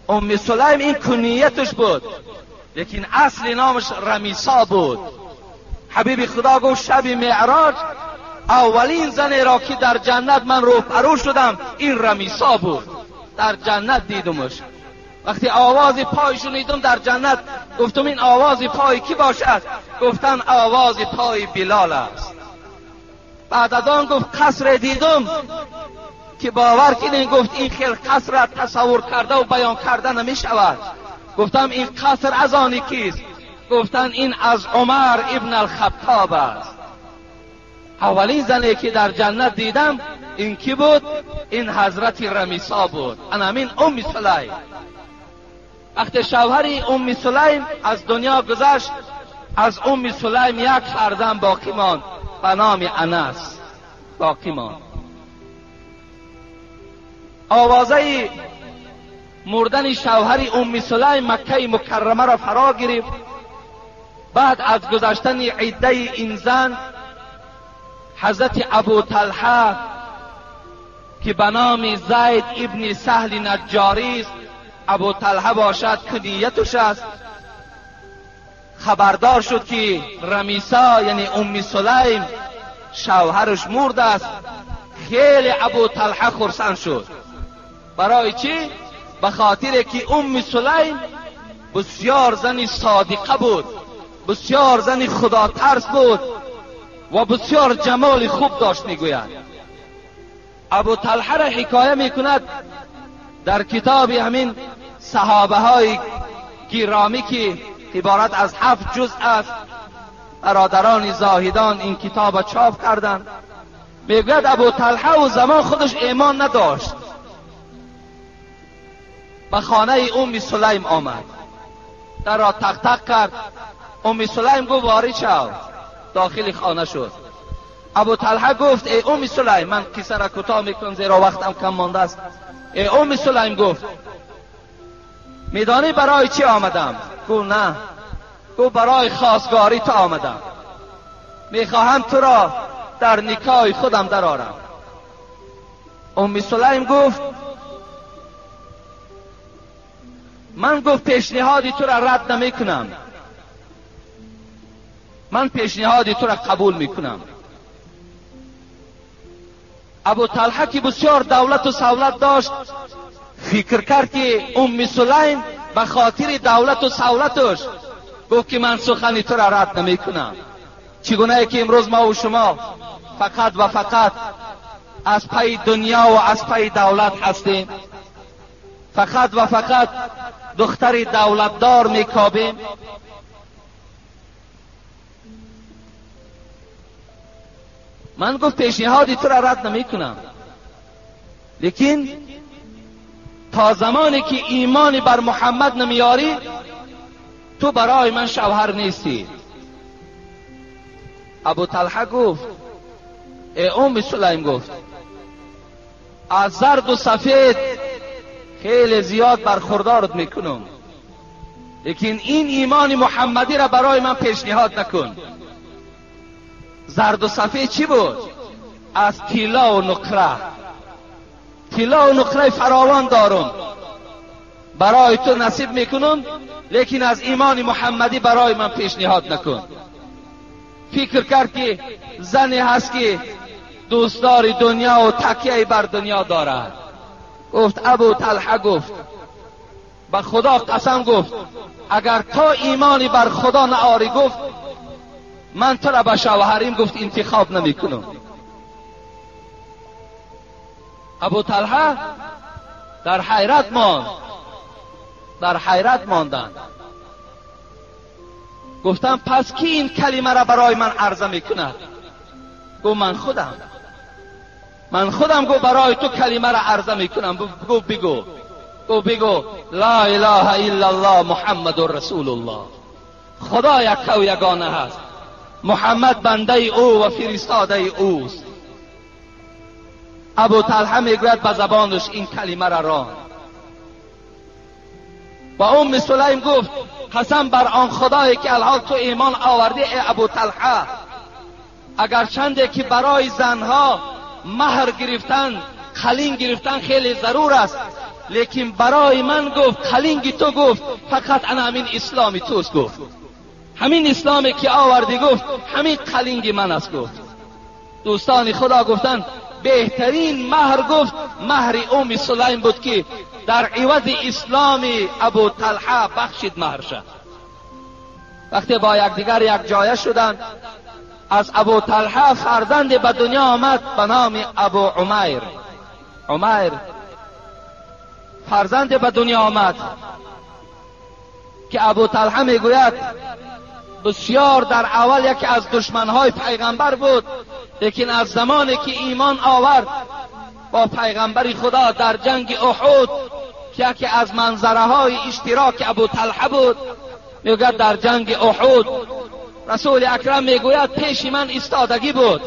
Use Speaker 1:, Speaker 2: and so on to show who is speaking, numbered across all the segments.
Speaker 1: ام سلیم این کنیتش بود، لیکن اصل نامش رمیسا بود. حبیب خدا گفت شب معراج اولین زنی را که در جنت من روبرو شدم این رمیسا بود. در جنت دیدمش. وقتی آواز پای شنیدم در جنت، گفتم این آواز پای کی باشد؟ گفتن آواز پای بلال است. بعد از آن گفت قصر دیدم که باور کنین، گفت این خیل قصر را تصور کرده و بیان کرده نمی شود. گفتم این قصر از آن کیست؟ گفتن این از عمر ابن الخطاب است. اولین زنی که در جنت دیدم این کی بود؟ این حضرت رمیسا بود، همین ام سلیم. وقتی شوهر ام سلیم از دنیا گذشت، از ام سلیم یک فرزند باقی ماند به نام انس باقی ماند. آوازه مردن شوهر ام سلیم مکه مکرمه را فرا گرفت. بعد از گذشتن عده این زن، حضرت ابو طلحه که به نام زید ابن سهل نجاری است، ابو طلحه باشد کنیتش است، خبردار شد که رمیسا یعنی ام سلیم شوهرش مرد است. خیلی ابو طلحه خرسند شد. برای چی؟ به خاطر که ام سلیم بسیار زن صادقه بود، بسیار زن خدا ترس بود و بسیار جمال خوب داشت. میگوید ابو طلحه را حکایه میکند در کتاب همین صحابه های گرامی که عبارت از 7 جزء است. برادران زاهدان این کتاب را چاپ کردند. میگوید ابو طلحه و زمان خودش ایمان نداشت، به خانه ام سلیم آمد، در را تق تق کرد. ام سلیم گفت وارد شو. داخل خانه شد. ابو طلحه گفت ای ام سلیم، من قصه را کوتاه میکنم زیرا وقتم کم مانده است. ای ام سلیم گفت میدانی برای چی آمدم؟ گفت نه. گفت برای خواستگاری تو آمدم، میخواهم تو را در نکاح خودم درآرم. ام سلیم گفت من گفت پیشنهادی تو را رد نمی کنم، من پیشنهادی تو را قبول میکنم. ابو طلحه که بسیار دولت و سولت داشت، فکر کرد که ام سلیم به خاطر دولت و سولتش گفت که من سخنی تو را رد نمی کنم. چگونه که امروز ما و شما فقط و فقط از پی دنیا و از پی دولت هستیم، فقط و فقط دختر دولتدار میکابیم. من گفت پیشنهادی تو را رد نمی کنم، لیکن تا زمانی که ایمانی بر محمد نمیاری تو برای من شوهر نیستی. ابو طلحه گفت ای ام سلیم، گفت از زرد و سفید خیلی زیاد برخوردارت میکنم، لیکن این ایمان محمدی را برای من پیشنهاد نکن. زرد و سفید چی بود؟ از طلا و نقره. طلا و نقره فراوان دارم، برای تو نصیب میکنم، لیکن از ایمان محمدی برای من پیشنهاد نکن. فکر کرد که زنی هست که دوستدار دنیا و تکیه بر دنیا دارد. گفت ابو طلحه گفت به خدا قسم، گفت اگر تا ایمانی بر خدا نآری، گفت من تو را به شوهریم گفت انتخاب نمی کنم. ابو طلحه در حیرت ماند، در حیرت ماندند. گفتم پس کی این کلمه را برای من عرضه می کند؟ گفت من خودم، من خودم گفت برای تو کلمه را عرضه می کنم. گفت بگو. گفت بگو لا اله الا الله محمد رسول الله. خدا یک و یگانه هست، محمد بنده او و فرستاده اوست. ابو طلحه میگوید به زبانش این کلمه را راند. با ام سلیم گفت قسم بر آن خدایی که الان تو ایمان آوردی ای ابو طلحه، اگرچنده که برای زنها مهر گرفتن، قلین گرفتن خیلی ضرور است، لیکن برای من گفت قلینگ تو گفت فقط انا همین اسلامی توست گفت، همین اسلامی که آوردی گفت همین قلینگ من است گفت. دوستان خدا گفتن بهترین مهر گفت مهر ام سلیم بود که در عوض اسلام ابو طلحه بخشید مهر شد. وقتی با یکدیگر یک جایه شدند، از ابو طلحه فرزند به دنیا آمد به نام ابو عمیر. عمیر فرزند به دنیا آمد که ابو طلحه میگوید بسیار در اول یکی از دشمنهای پیغمبر بود، لیکن از زمانی که ایمان آورد با پیغمبر خدا در جنگ احد که یکی از منظره های اشتراک ابو طلحه بود، میگوید در جنگ احد رسول اکرم میگوید پیش من ایستادگی بود،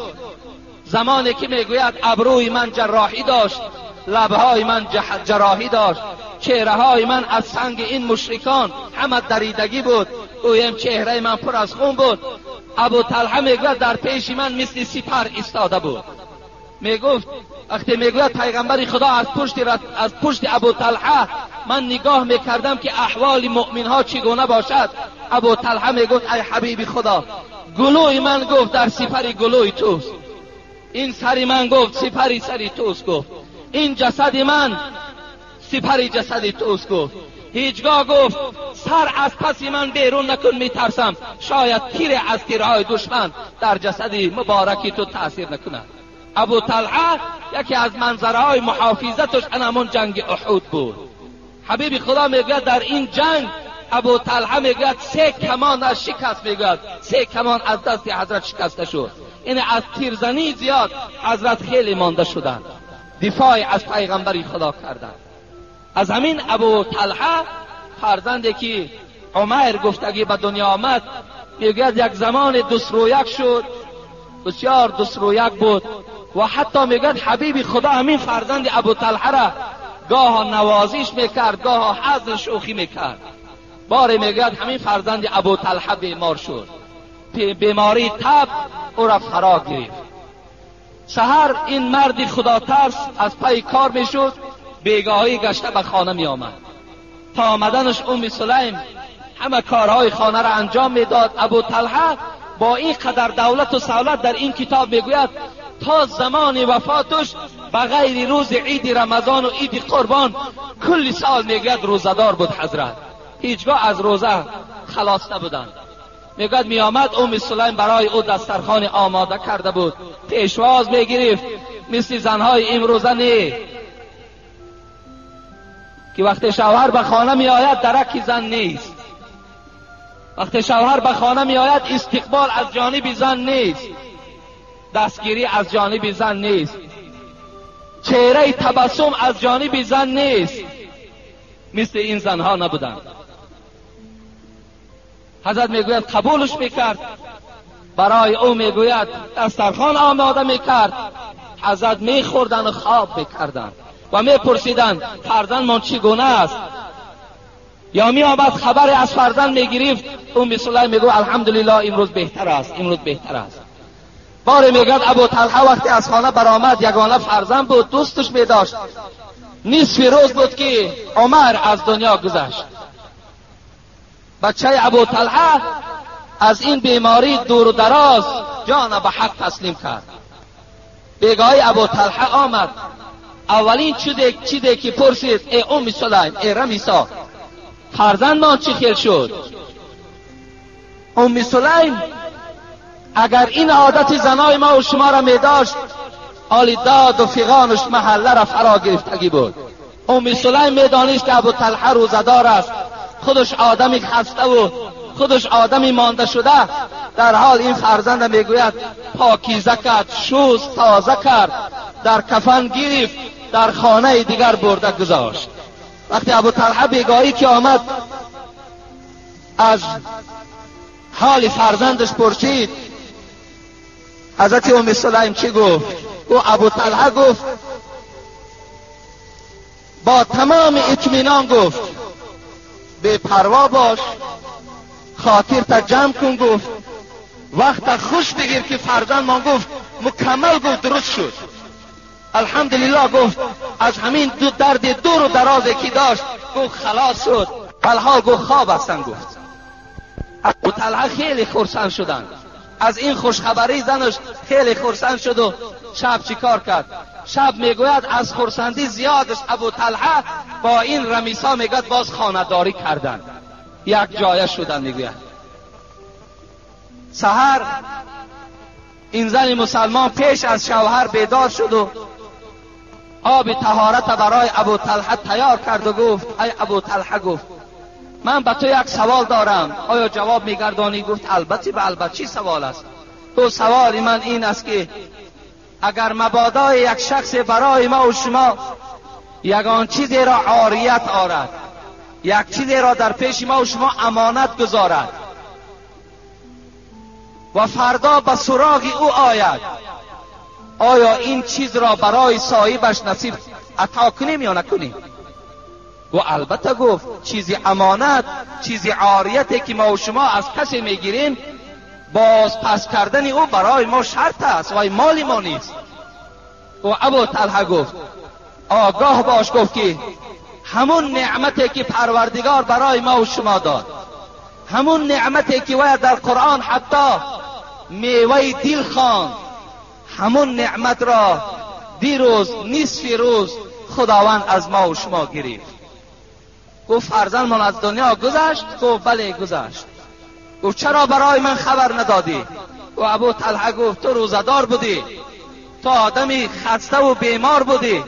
Speaker 1: زمانی که میگوید ابروی من جراحی داشت، لبهای من جراحی داشت، چهره های من از سنگ این مشرکان همه دریدگی بود، گویم چهره من پر از خون بود. ابو طلحه میگوید در پیش من مثل سپر ایستاده بود. میگفت وقتی میگوید پیغمبر خدا از پشت ابو طلحه من نگاه میکردم که احوال مؤمن ها چگونه باشد. ابو طلحه میگفت ای حبیب خدا، گلوی من گفت در سپر گلوی توست، این سر من گفت سپر سری توست گفت، این جسد من سپر جسد توست گفت. هیچگاه گفت سر از پس من بیرون نکن، میترسم شاید تیر از تیرهای دشمن در جسد مبارکی تو تاثیر نکند. ابو طلحه یکی از منظره های محافظتش همون جنگ احد بود. حبیب خدا میگوید در این جنگ ابو طلحه میگوید 3 کمان از شکست، میگوید 3 کمان از دست حضرت شکسته شد. این از تیرزنی زیاد حضرت خیلی مانده شدند، دفاع از پیغمبر خدا کردند. از همین ابو طلحه فرزندی که عمر گفتگی به دنیا آمد، میگوید یک زمان 2 رویک شد، بسیار 2 رویک بود و حتی میگوید حبیب خدا همین فرزند ابو طلحه را گاه نوازش میکرد، گاه حزن شوخی میکرد. باره میگوید همین فرزند ابو طلحه بیمار شد، بیماری تب او را فرا گرفت. سحر این مرد خدا ترس از پای کار میشد، بیگاهی گشته به خانه می آمد. تا آمدنش ام سلیم همه کارهای خانه را انجام میداد. ابو طلحه با این قدر دولت و سولت در این کتاب میگوید تا زمان وفاتش به غیر روز عید رمضان و عید قربان کل سال میگوید روزه‌دار بود حضرت، هیچگاه از روزه خلاص نبودند. میگوید میآمد ام سلیم برای او دسترخوان آماده کرده بود، پیشواز میگرفت، مثل زنهای امروزه نه که وقتی شوهر به خانه می آید درک زن نیست، وقتی شوهر به خانه می آید استقبال از جانب زن نیست، دستگیری از جانب زن نیست، چهره تبسم از جانب زن نیست. مثل این زنها نبودند. حضرت میگوید قبولش میکرد، برای او میگوید دسترخوان آماده میکرد، حضرت میخوردن و خواب میکردند و میپرسیدند فرزندمان چگونه است، یا می آمد خبر از فرزند میگرفت. ام سلیم میگو الحمدلله امروز بهتر است، امروز بهتر است. باره میگد ابو طلحه وقتی از خانه برآمد یگانه فرزند بود، دوستش میداشت. نصف روز بود که عمر از دنیا گذشت. بچه ابو طلحه از این بیماری دور و دراز جان به حق تسلیم کرد. بیگاهی ابو طلحه آمد، اولین چیزی که پرسید ای ام سلیم، ای رمیسا، فرزندمان چی خیل شد؟ ام سلیم اگر این عادت زنای ما و شما را می داشت، آلی داد و فغانش محله را فرا گرفتگی بود. ام سلیم می دانست که ابو طلحه روزه‌دار است، خودش آدمی خسته و خودش آدمی مانده شده. در حال این فرزند میگوید پاکیزه کرد، شوز تازه کرد، در کفن گرفت، در خانه دیگر برده گذاشت. وقتی ابو طلحه بیگاهی که آمد از حال فرزندش پرسید، حضرت ام سلیم چی گفت؟ او ابو طلحه گفت با تمام اطمینان گفت بی پروا باش، خاطر تا جمع کن. گفت وقت خوش بگیر که فرزندمان گفت مکمل گفت درست شد. الحمدلله گفت از همین دو درد دور و درازی که داشت گفت خلاص شد. طلحه گفت خواب هستن. گفت ابو طلحه خیلی خرسند شدند از این خوشخبری، زنش خیلی خرسند شد و شب چیکار کرد؟ شب میگوید از خرسندی زیادش ابو طلحه با این رمیسا میگوید باز خانه‌داری کردند، یک جایه شدن. میگوید سحر این زن مسلمان پیش از شوهر بیدار شد و آب طهارت برای ابو طلحه تیار کرد و گفت ای ابو طلحه، گفت من به تو یک سوال دارم، آیا جواب میگردانی؟ گفت البته به البته. چی سوال است؟ گفت سوال من این است که اگر مبادای یک شخص برای ما و شما یگان چیزی را عاریت آرد، یک چیزی را در پیش ما و شما امانت گذارد و فردا به سراغ او آید، آیا این چیز را برای صاحبش نصیب عطا کنیم یا نکنیم؟ و البته گفت چیزی امانت، چیزی عاریتی که ما و شما از کسی میگیریم باز پس کردن او برای ما شرط است و مال ما نیست. و ابو طلحه گفت آگاه باش، گفت که همون نعمتی که پروردگار برای ما و شما داد، همون نعمتی که وی در قرآن حتی میوه دل خواند، همون نعمت را دیروز نصف روز خداوند از ما و شما گرفت. گفت فرزندمان از دنیا گذشت؟ گفت بله گذشت. گفت چرا برای من خبر ندادی؟ و ابو طلحه گفت تو روزه‌دار بودی، تو آدمی خسته و بیمار بودی،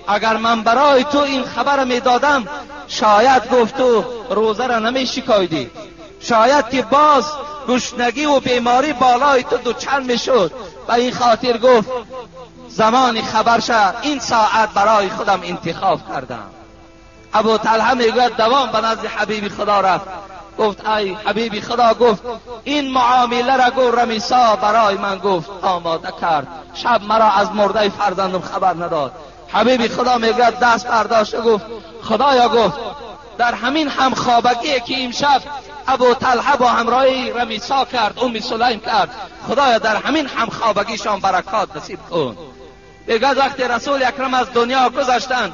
Speaker 1: اگر من برای تو این خبر میدادم شاید گفت تو روزه را نمی شکایدی، شاید که باز گشنگی و بیماری بالای تو دوچند میشد. و این خاطر گفت زمان خبر شد این ساعت برای خودم انتخاب کردم. ابو طلحه میگوید دوام به نزد حبیب خدا رفت، گفت ای حبیب خدا، گفت این معامله را گفت رمیسا برای من گفت آماده کرد، شب مرا از مرده فرزندم خبر نداد. حبیب خدا میگوید دست برداشت گفت خدایا، گفت در همین همخوابگی که امشب ابو طلحه با همراهی رمیسا کرد، ام سلیم کرد، خدایا در همین همخوابگیشان برکات نصیب کن. میگوید وقتی رسول اکرم از دنیا گذشتند،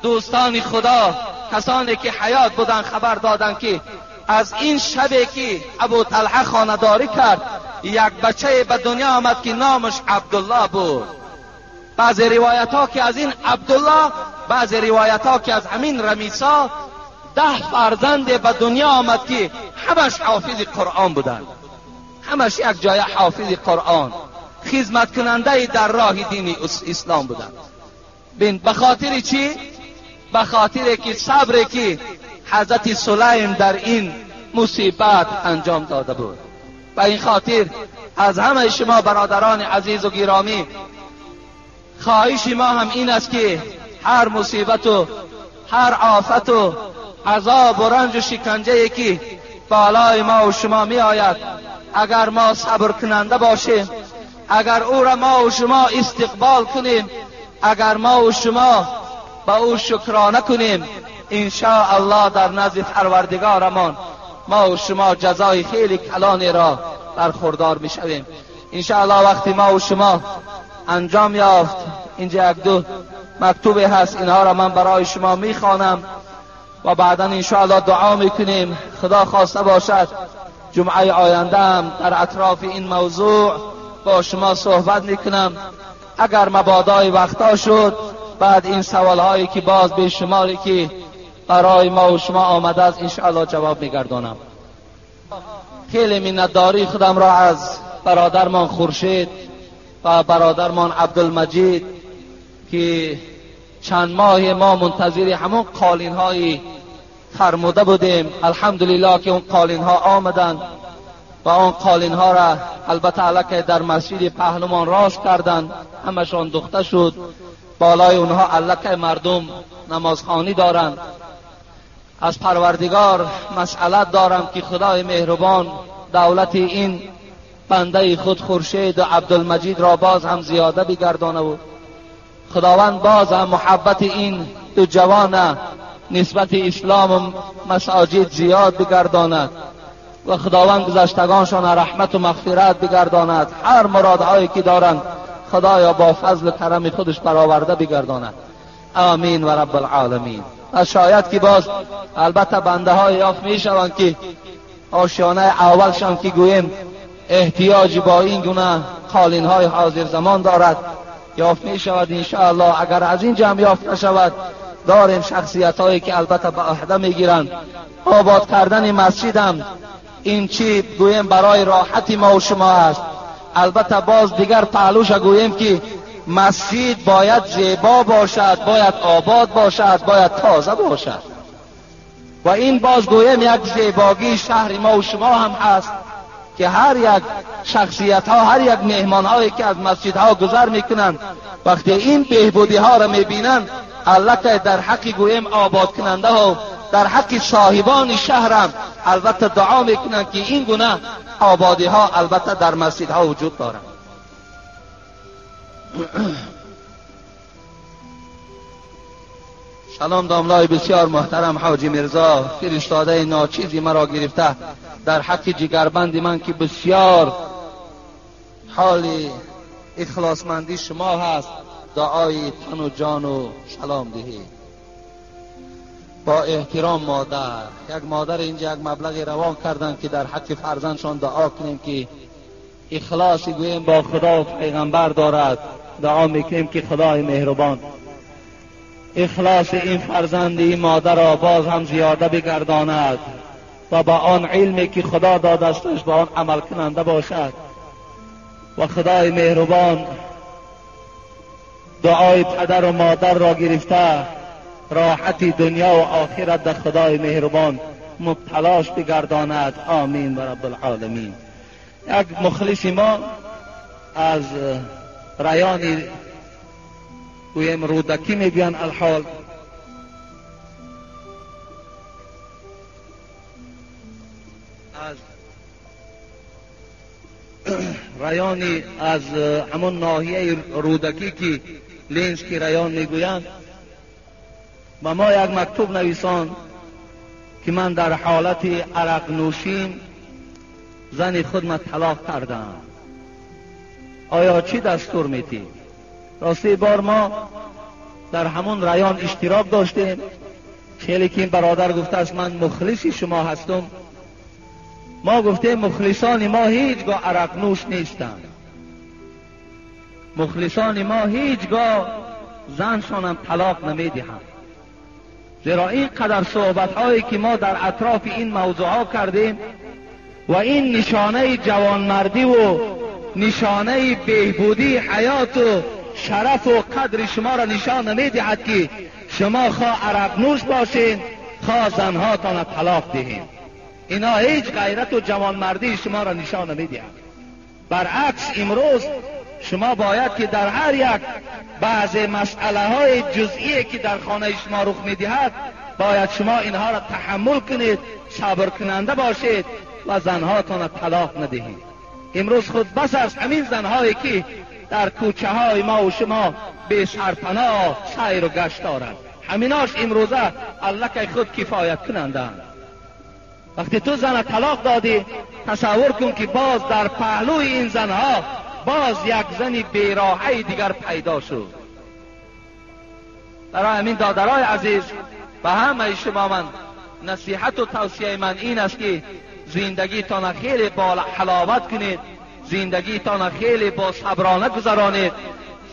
Speaker 1: دوستان خدا کسانی که حیات بودند خبر دادند که از این شبی که ابو طلحه خانه‌داری کرد یک بچه به دنیا آمد که نامش عبدالله بود. بعضی روایت ها که از این عبدالله، بعضی روایت ها که از همین رمیسا 10 فرزند به دنیا آمد که همش حافظ قرآن بودند، همش یک جای حافظ قرآن، خدمت کننده در راه دین اسلام بودند. بین به خاطر چی؟ به خاطر که صبر که حضرت سلیم در این مصیبت انجام داده بود. به این خاطر از همه شما برادران عزیز و گرامی خواهش ما هم این است که هر مصیبت و هر آفت و عذاب و رنج و شکنجه که بالای ما و شما می آید، اگر ما صبر کننده باشیم، اگر او را ما و شما استقبال کنیم، اگر ما و شما با او شکرانه کنیم، انشاء الله در نزد پروردگارمان ما و شما جزای خیلی کلانی را برخوردار می شویم. انشاء الله وقتی ما و شما انجام یافت، اینجا یک دو مکتوب هست، اینها را من برای شما می خوانم و بعدا انشاءالله دعا میکنیم. خدا خواسته باشد جمعه آینده هم در اطراف این موضوع با شما صحبت میکنم. اگر مبادای وقتا شد بعد این سوالهایی که باز به شماری که برای ما و شما آمده است انشاءالله جواب میگردانم. خیلی منتداری خودم را از برادرمان خورشید و برادرمان عبدالمجید که چند ماه ما منتظر همون قالین های فرموده بودیم، الحمدلله که اون قالین ها آمدن و آن قالین ها را البته الکه در مسجد پهلومان راست کردند، همشان دوخته شد، بالای اونها الکه مردم نمازخوانی دارند. از پروردگار مسئلت دارم که خدای مهربان دولت این بنده خود خورشید و عبدالمجید را باز هم زیاده بگردانه و خداوند باز هم محبت این دو جوان نسبت اسلام و مساجد زیاد بگرداند. و خداوند گذشتگانشان رحمت و مغفرت بگرداند. هر مرادهایی که دارند خدایا با فضل و کرم خودش برآورده بگرداند. آمین و رب العالمین. و شاید که باز البته بنده های یافت می شوند که آشیانه اولشان که گوییم احتیاج با این گونه قالین های حاضر زمان دارد، یافت می شود انشاءالله. اگر از این جمع یافت نشود، داریم شخصیت هایی که البته به عهده می گیرند. آباد کردن مسجدم این چی گوییم برای راحت ما و شما است. البته باز دیگر پهلوش گوییم که مسجد باید زیبا باشد، باید آباد باشد، باید تازه باشد. و این باز گویم یک زیباگی شهر ما و شما هم هست که هر یک شخصیت ها، هر یک مهمان هایی که از مسجد ها گذر میکنند، وقتی این بهبودی ها را میبینند، البته در حق گویم آباد کننده ها، در حق صاحبان شهرم البته دعا میکنند که این گونه آبادی ها البته در مسجد ها وجود دارند. سلام داملای بسیار محترم حاجی میرزا، فرستاده ناچیزی مرا گرفته در حق جگربند من که بسیار حال اخلاصمندی شما هست، دعای تن و جان و سلام دهید. با احترام مادر، یک مادر اینجا یک مبلغ روان کردن که در حق فرزندشان دعا کنیم که اخلاص گوییم با خدا و پیغمبر دارد. دعا میکنیم که خدای مهربان اخلاص این فرزند این مادر را باز هم زیاده بگرداند و با آن علمی که خدا دادستش با آن عمل کننده باشد. و خدای مهربان دعای پدر و مادر را گرفته راحت دنیا و آخرت در خدای مهربان مبتلاش بگرداند. آمین و رب العالمین. یک مخلص ما از ریان گویم رودکی میگویند الحال، از ریانی از همون ناحیه رودکی که لینسکی ریان میگویند، و ما یک مکتوب نویسان که من در حالت عرق نوشین زن خود من طلاق کردم، آیا چی دستور میدی؟ راستی بار ما در همون ریان اشتراک داشتیم. خیلی که این برادر گفته است من مخلص شما هستم، ما گفتیم مخلصان ما هیچگاه عرق نوش نیستند، مخلصان ما هیچگاه زنشان هم طلاق نمیدهند، زیرا این قدر صحبت هایی که ما در اطراف این موضوع ها کردیم و این نشانه جوانمردی و نشانه بهبودی حیات و شرف و قدر شما را نشان نمیدهد که شما خواه عرق نوش باشین خواه زنهاتان طلاق دهین. اینا هیچ غیرت و جوانمردی شما را نشان نمیدهد. برعکس امروز شما باید که در هر یک بعض مسئله های جزئی که در خانه شما رخ میدهد باید شما اینها را تحمل کنید، صبر کننده باشید و زنهاتان طلاق ندهید. امروز خود بس است همین زنهایی که در کوچه های ما و شما به سرپناه سیر و گشت دارند، همیناش امروزه الله خود کفایت کنندند. وقتی تو زن طلاق دادی، تصور کن که باز در پهلوی این زنها باز یک زن بیراهه دیگر پیدا شد. برای همین دادرای عزیز به همه شما من نصیحت و توصیه من این است که زندگیتان خیلی با حلاوت کنید، زندگیتان خیلی با صبرانه گذرانید،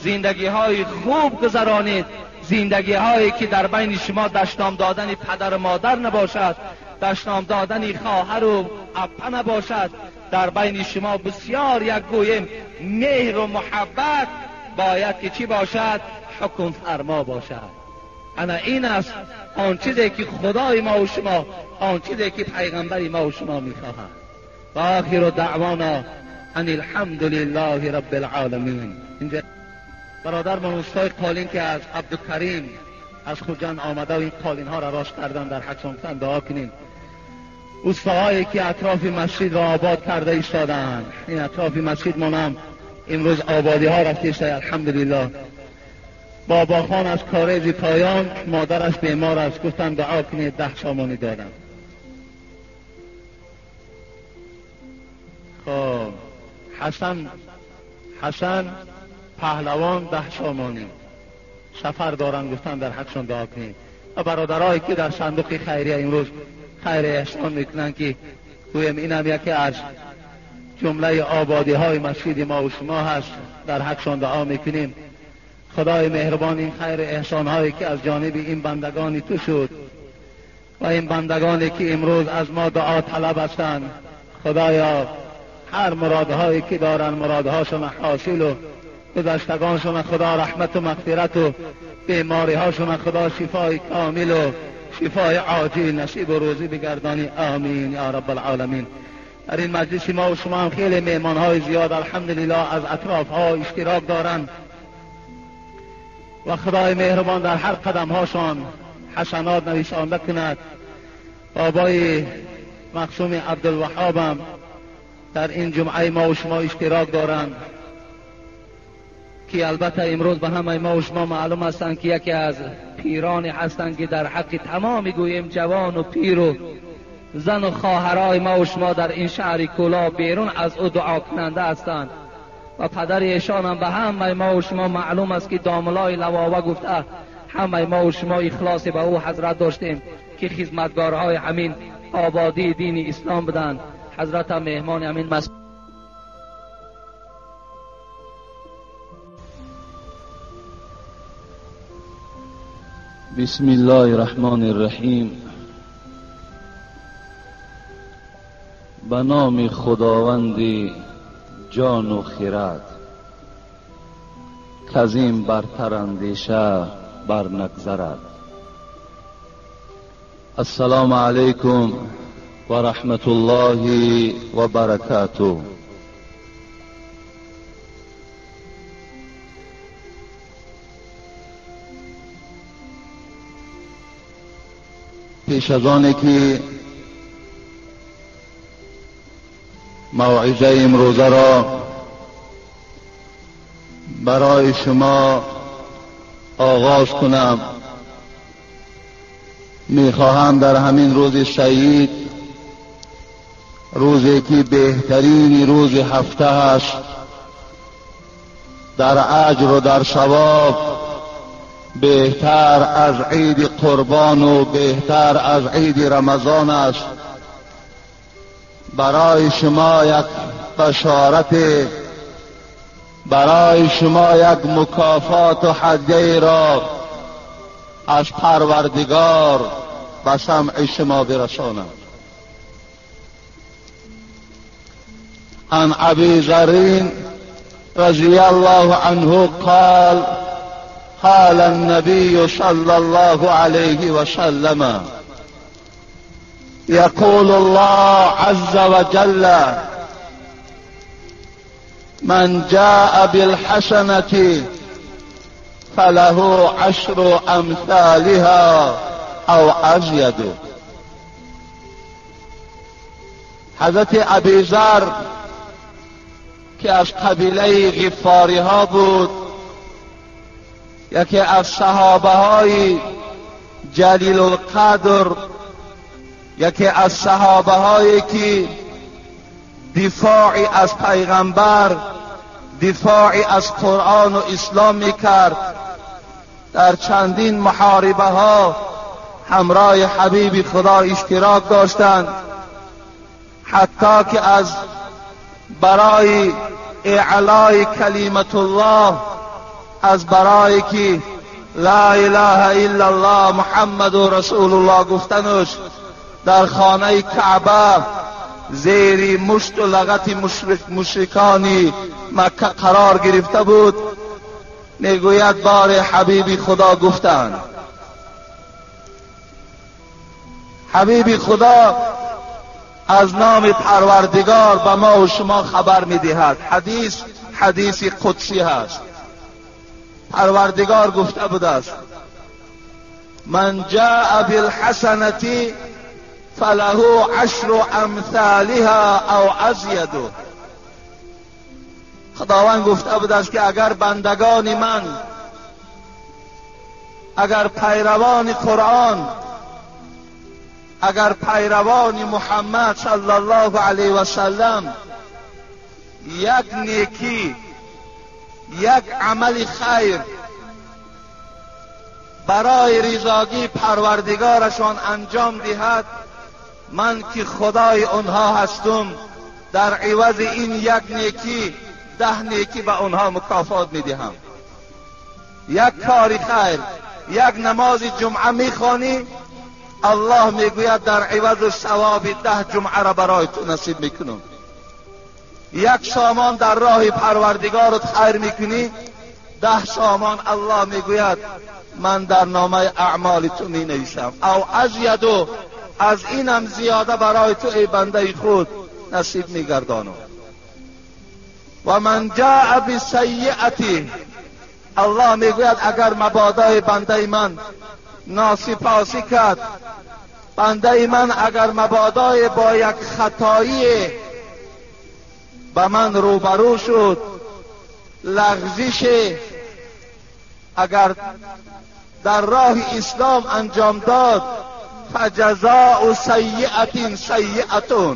Speaker 1: زندگی های خوب گذرانید، زندگی هایی که در بین شما دشنام دادن پدر و مادر نباشد، دشنام دادن خواهر و عمه نباشد. در بین شما بسیار یک گویم مهر و محبت باید که چی باشد؟ حکم فرما باشد. انا این است آن چیزی که خدای ما و شما، آن چیزی که پیغمبر ما و شما میخواهد. و آخر دعوانا ان الحمد لله رب العالمین. اینجا برادر من استای قالین که از عبدالکریم از خوجند آمده و این قالین ها را راست کردن در حق دعا کنیم. استاهایی که اطراف مسجد را آباد کرده ایستادند، این اطراف مسجد مانم امروز آبادی ها رفته ایستاده الحمدلله. بابا خان از کارز پایان، مادرش بیمار است، گفتن دعا کنید، 10 سامانی دادم.
Speaker 2: حسن پهلوان 10 سامانی سفر دارن، گفتن در حقشان دعا کنیم. و برادرایی که در صندوق خیریه امروز خیر احسان میکنن که گویم اینم یکی از جمله آبادی های مسجد ما و شما هست، در حقشان دعا میکنیم. خدای مهربان این خیر احسان هایی که از جانب این بندگانی تو شد و این بندگانی که امروز از ما دعا طلب هستند، خدایا هر مرادهایی که دارن مرادهاشون حاصل و گذشتگانشون خدا رحمت و مغفرت و بیماریهاشون خدا شفای کامل و شفای عاجل نصیب و روزی بگردانی. آمین یا رب العالمین. در این مجلس ما و شما هم خیلی مهمانهای زیاد الحمدلله از اطراف ها اشتراک دارند و خدای مهربان در هر قدم هاشان حسنات نویسانده کند. بابای مقسوم عبدالوهاب هم در این جمعه ما و شما اشتراک دارند
Speaker 1: که البته امروز به همه ما و شما معلوم هستند که یکی از پیرانی هستند که در حق تمام گوییم جوان و پیر و زن و خواهرای ما و شما در این شهر کولاب بیرون از او دعا کننده هستند و پدر ایشان هم به همه ما و شما معلوم است که داملای لواوه گفته همه ما و شما اخلاص به او حضرت داشتیم که خدمتگارهای همین آبادی دین اسلام بودند. حضرت مهمان همین مسجد.
Speaker 2: بسم الله الرحمن الرحیم. به نام خداوند جان و خرد کز این برتر اندیشه بر نگذرد. السلام علیکم و رحمت الله و برکاته. پیش از آن که موعظه امروزه را برای شما آغاز کنم، میخواهم در همین روز سعید، روزی که بهترین روز هفته است، در اجر و در ثواب بهتر از عید قربان و بهتر از عید رمضان است، برای شما یک بشارت، برای شما یک مکافات و هدیه را از پروردگار به سمع شما برسانم. عن ابی ذر رضی الله عنه قال قال النبي صلى الله عليه وسلم يقول الله عز وجل من جاء بالحسنة فله 10 أمثالها أو أزيد. حضرت ابی ذر که از قبیله غفاری ها بود، یکی از صحابه های جلیل القدر، یکی از صحابه هایی که دفاعی از پیغمبر، دفاعی از قرآن و اسلام میکرد، در چندین محاربه ها همراه حبیب خدا اشتراک داشتند، حتی که از برای اعلای کلمت الله، از برای که لا اله الا الله محمد رسول الله گفتنش در خانه کعبه زیر مشت و لغت مشرکانی مکه قرار گرفته بود، میگوید بار حبیب خدا گفتند. حبیب خدا از نام پروردگار به ما و شما خبر میدهد. حدیث حدیث قدسی هست. پروردگار گفته بوده است من جاء بالحسنة فله 10 امثالها او ازید. خداوند گفته بوده است که اگر بندگان من، اگر پیروان قرآن، اگر پیروان محمد صلی الله علیه و سلم
Speaker 1: یک نیکی، یک عمل خیر برای رضاگی پروردگارشان انجام دهد، من که خدای آنها هستم در عوض این یک نیکی 10 نیکی به آنها مکافات میدهم. یک کار خیر، یک نماز جمعه میخوانی، الله میگوید در عوض ثواب 10 جمعه را برای تو نصیب میکنم. یک سامان در راه پروردگارت خیر میکنی، 10 سامان الله میگوید من در نامه اعمال تو می نویسم، او ازیدو از اینم زیاده برای تو ای بنده خود نصیب میگردانم. و من جاء بالسیئة، الله میگوید اگر مبادای بنده من ناسپاسی کرد، بنده من اگر مبادای با یک خطایی به من روبرو شد، لغزش اگر در راه اسلام انجام داد، فجزاء سیئة سیئة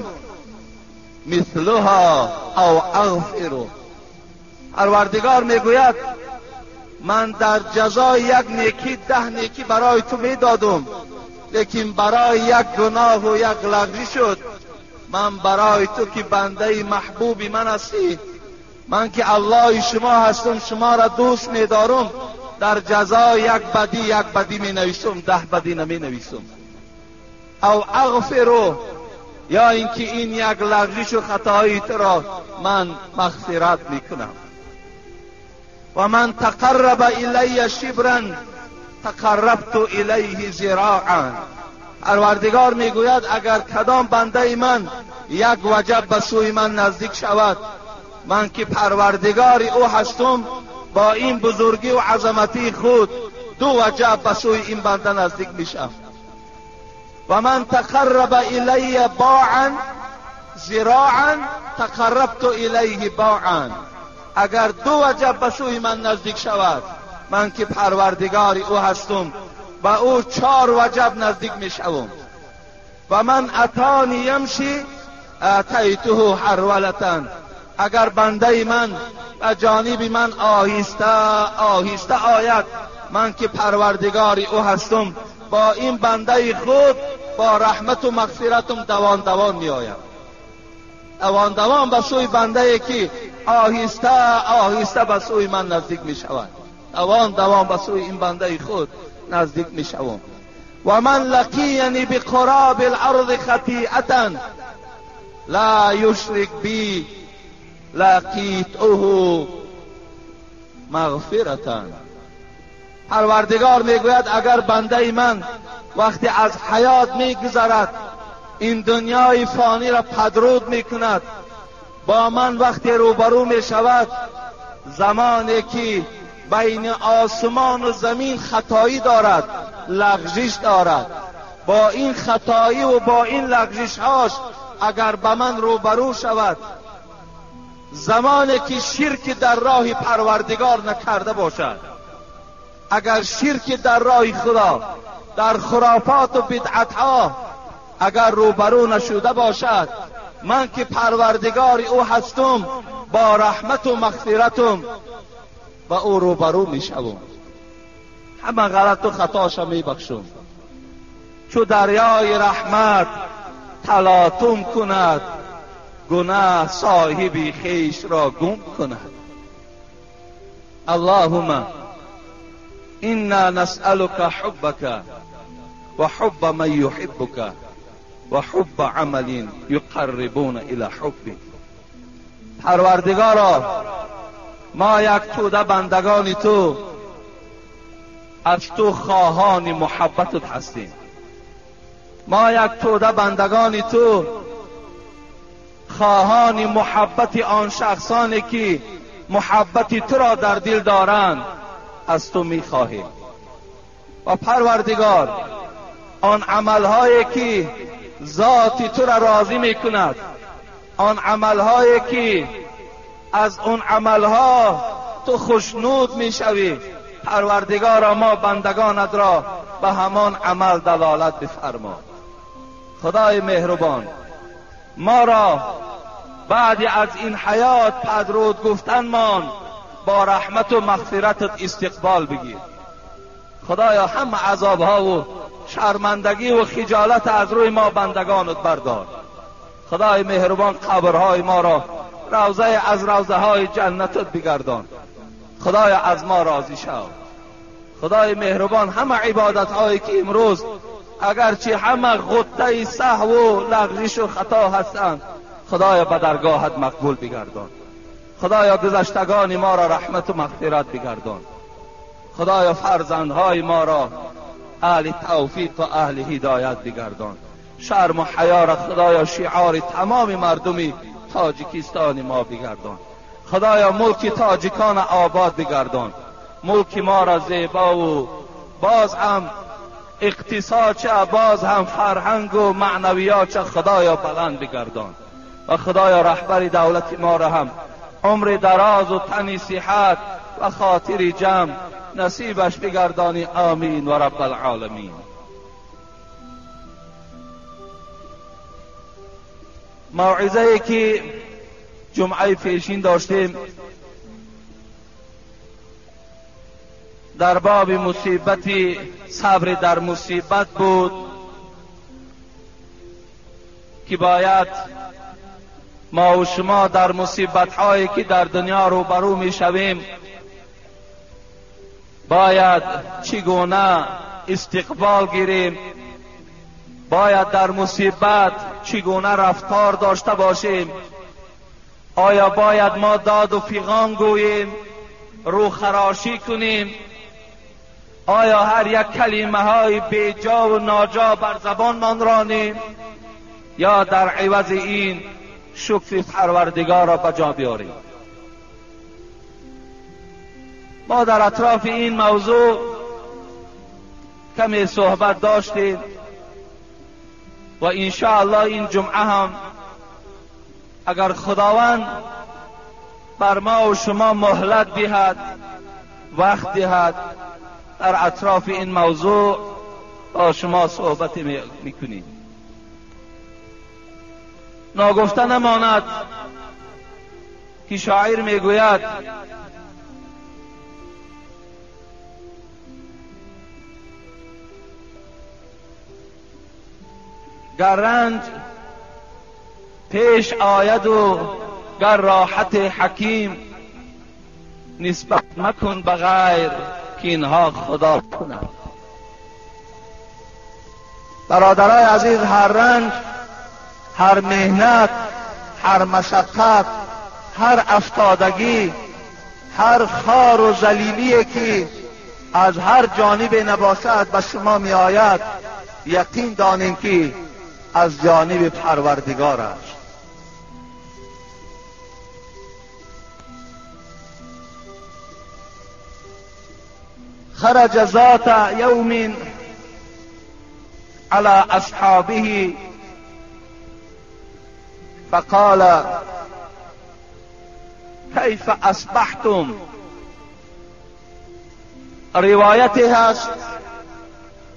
Speaker 1: مثلها او اغفر. پروردگار میگوید من در جزای یک نیکی 10 نیکی برای تو میدادم، لیکن برای یک گناه و یک لغزش شد، من برای تو که بنده محبوب من هستی، من که الله شما هستم، شما را دوست میدارم، در جزای یک بدی یک بدی می نویسم، 10 بدی نمی نویسم. او اغفرو، یا اینکه این یک لغزش و خطایی تو را من مغفرت میکنم. و من تقرب الی شبرا تقربت الیه ذراعا. پروردگار میگوید اگر کدام بنده من یک وجب به سوی من نزدیک شود، من که پروردگار او هستم، با این بزرگی و عظمتی خود 2 وجب به سوی این بنده نزدیک میشم. و من تقرب الی باعا ذراعا تقربت الیه باعا. اگر 2 وجب به سوی من نزدیک شود، من که پروردگار او هستم، به او 4 وجب نزدیک میشوم. و من اتانی یمشی اتیته هرولة. اگر بنده من به جانب من آهسته آهسته آید، من که پروردگار او هستم، با این بنده خود با رحمت و مغفرتم دوان دوان می آیم. دوان دوان به سوی بنده که آهسته آهسته به سوی من نزدیک می شود، دوان دوان به سوی این بنده خود نزدیک می شوم. و من لقینی بقراب الارض خطیئة لا یشرک بی لقیته مغفرة. پروردگار میگوید اگر بنده من وقتی از حیات میگذرد، این دنیای فانی را پدرود میکند، با من وقتی روبرو میشود، زمانی که بین آسمان و زمین خطایی دارد، لغزش دارد، با این خطایی و با این لغزش‌هاش اگر به من روبرو شود، زمانی که شرک در راه پروردگار نکرده باشد، اگر شرک در راه خدا، در خرافات و بدعتها اگر روبرو نشده باشد، من که پروردگار او هستم، با رحمت و مغفرتم با او روبرو میشوم، همه غلط و خطاش میبخشم. چو دریای رحمت تلاطم کند، گناه صاحب خویش را گم کند. اللهم انا نسألك حبك وحب من يحبك وحب عمل يقربون الى حبك. پروردگارا، ما یک توده بندگان تو، از تو خواهان محبتت هستیم. ما یک توده بندگان تو، خواهان محبت آن شخصانی که محبت تو را در دل دارند از تو میخواهیم. و پروردگار، آن عملهایی که ذات تو را راضی میکند، آن عملهایی که از اون عملها تو خوشنود میشوی، پروردگارا ما بندگانت را به همان عمل دلالت بفرما. خدای مهربان، ما را بعد از این حیات پدرود گفتنمان با رحمت و مغفرتت استقبال بگیر. خدایا همه عذابها و شرمندگی و خجالت از روی ما بندگانت بردار. خدای مهربان قبرهای ما را روضه از روضه های جنتت بگردان. خدایا از ما راضی شو. خدای مهربان همه عبادت هایی که امروز اگرچه همه غطه سهو و لغزش و خطا هستند، خدایا به درگاهت مقبول بگردان. خدایا گذشتگان ما را رحمت و مغفرت بگردان. خدایا فرزندهای ما را اهل توفیق و اهل هدایت بگردان. شرم و حیا را خدایا شعار تمام مردم تاجیکستان ما بگردان. خدایا ملک تاجیکان آباد بگردان. ملک ما را زیبا و باز هم اقتصاد چه، باز هم فرهنگ و معنویات چه خدایا بلند بگردان. و خدایا رهبر دولت ما را هم عمر دراز و تن صحت و خاطر جمع نصیبش بگردانی. آمین و رب العالمین. موعظه که جمعه پیشین داشتیم در باب مصیبت صبر در مصیبت بود که باید ما و شما در مصیبت هایی که در دنیا روبرو می شویم باید چگونه استقبال گیریم، باید در مصیبت چگونه رفتار داشته باشیم. آیا باید ما داد و فیغان گوییم، رو خراشی کنیم؟ آیا هر یک کلمه های بیجا و ناجا بر زبانمان رانیم، یا در عوض این شکر پروردگار را به جا بیاریم؟ ما در اطراف این موضوع کمی صحبت داشتیم و انشاءالله این جمعه هم اگر خداوند بر ما و شما مهلت دهد، وقت دهد، در اطراف این موضوع با شما صحبت میکنیم. ناگفته نماند که شاعر میگوید گر رنج پیش آید و گر راحت حکیم، نسبت مکن به غیر که اینها خدا کند. برادرای عزیز، هر رنج، هر مهنت، هر مشقت، هر افتادگی، هر خار و ذلیلی که از هر جانب نباشد به شما می آید، یقین دانیم که از جانب پروردگار است. خرج ذات یوم على اصحابه فقال کیف اصبحتم. روایتی هست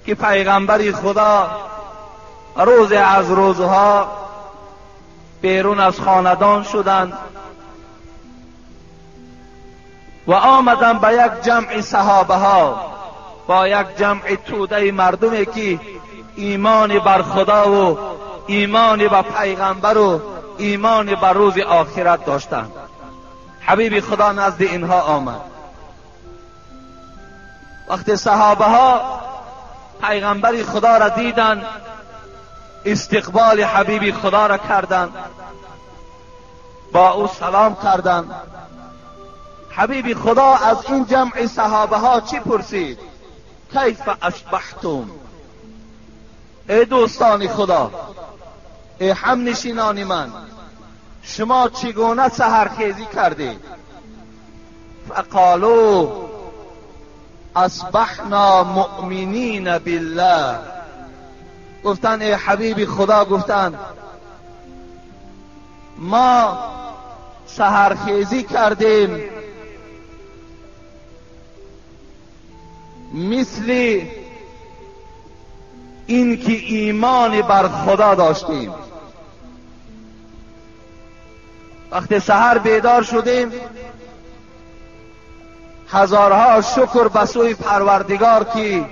Speaker 1: که پیغمبر خدا روز از روزها بیرون از خاندان شدند و آمدند به یک جمع صحابه ها، با یک جمع توده مردمی که ایمان بر خدا و ایمان به پیغمبر و ایمان بر روز آخرت داشتند. حبیب خدا نزد اینها آمد. وقتی صحابه ها پیغمبر خدا را دیدند، استقبال حبیب خدا را کردند، با او سلام کردند. حبیب خدا از این جمع صحابه ها چی پرسید؟ کیف اصبحتم؟ ای دوستان خدا، ای همنشینان من، شما چگونه سحرخیزی کردید؟ فقالوا اصبحنا مؤمنین بالله. گفتن ای حبیب خدا، گفتن ما سحرخیزی کردیم مثل این که ایمان بر خدا داشتیم. وقتی سحر بیدار شدیم، هزارها شکر به سوی پروردگار که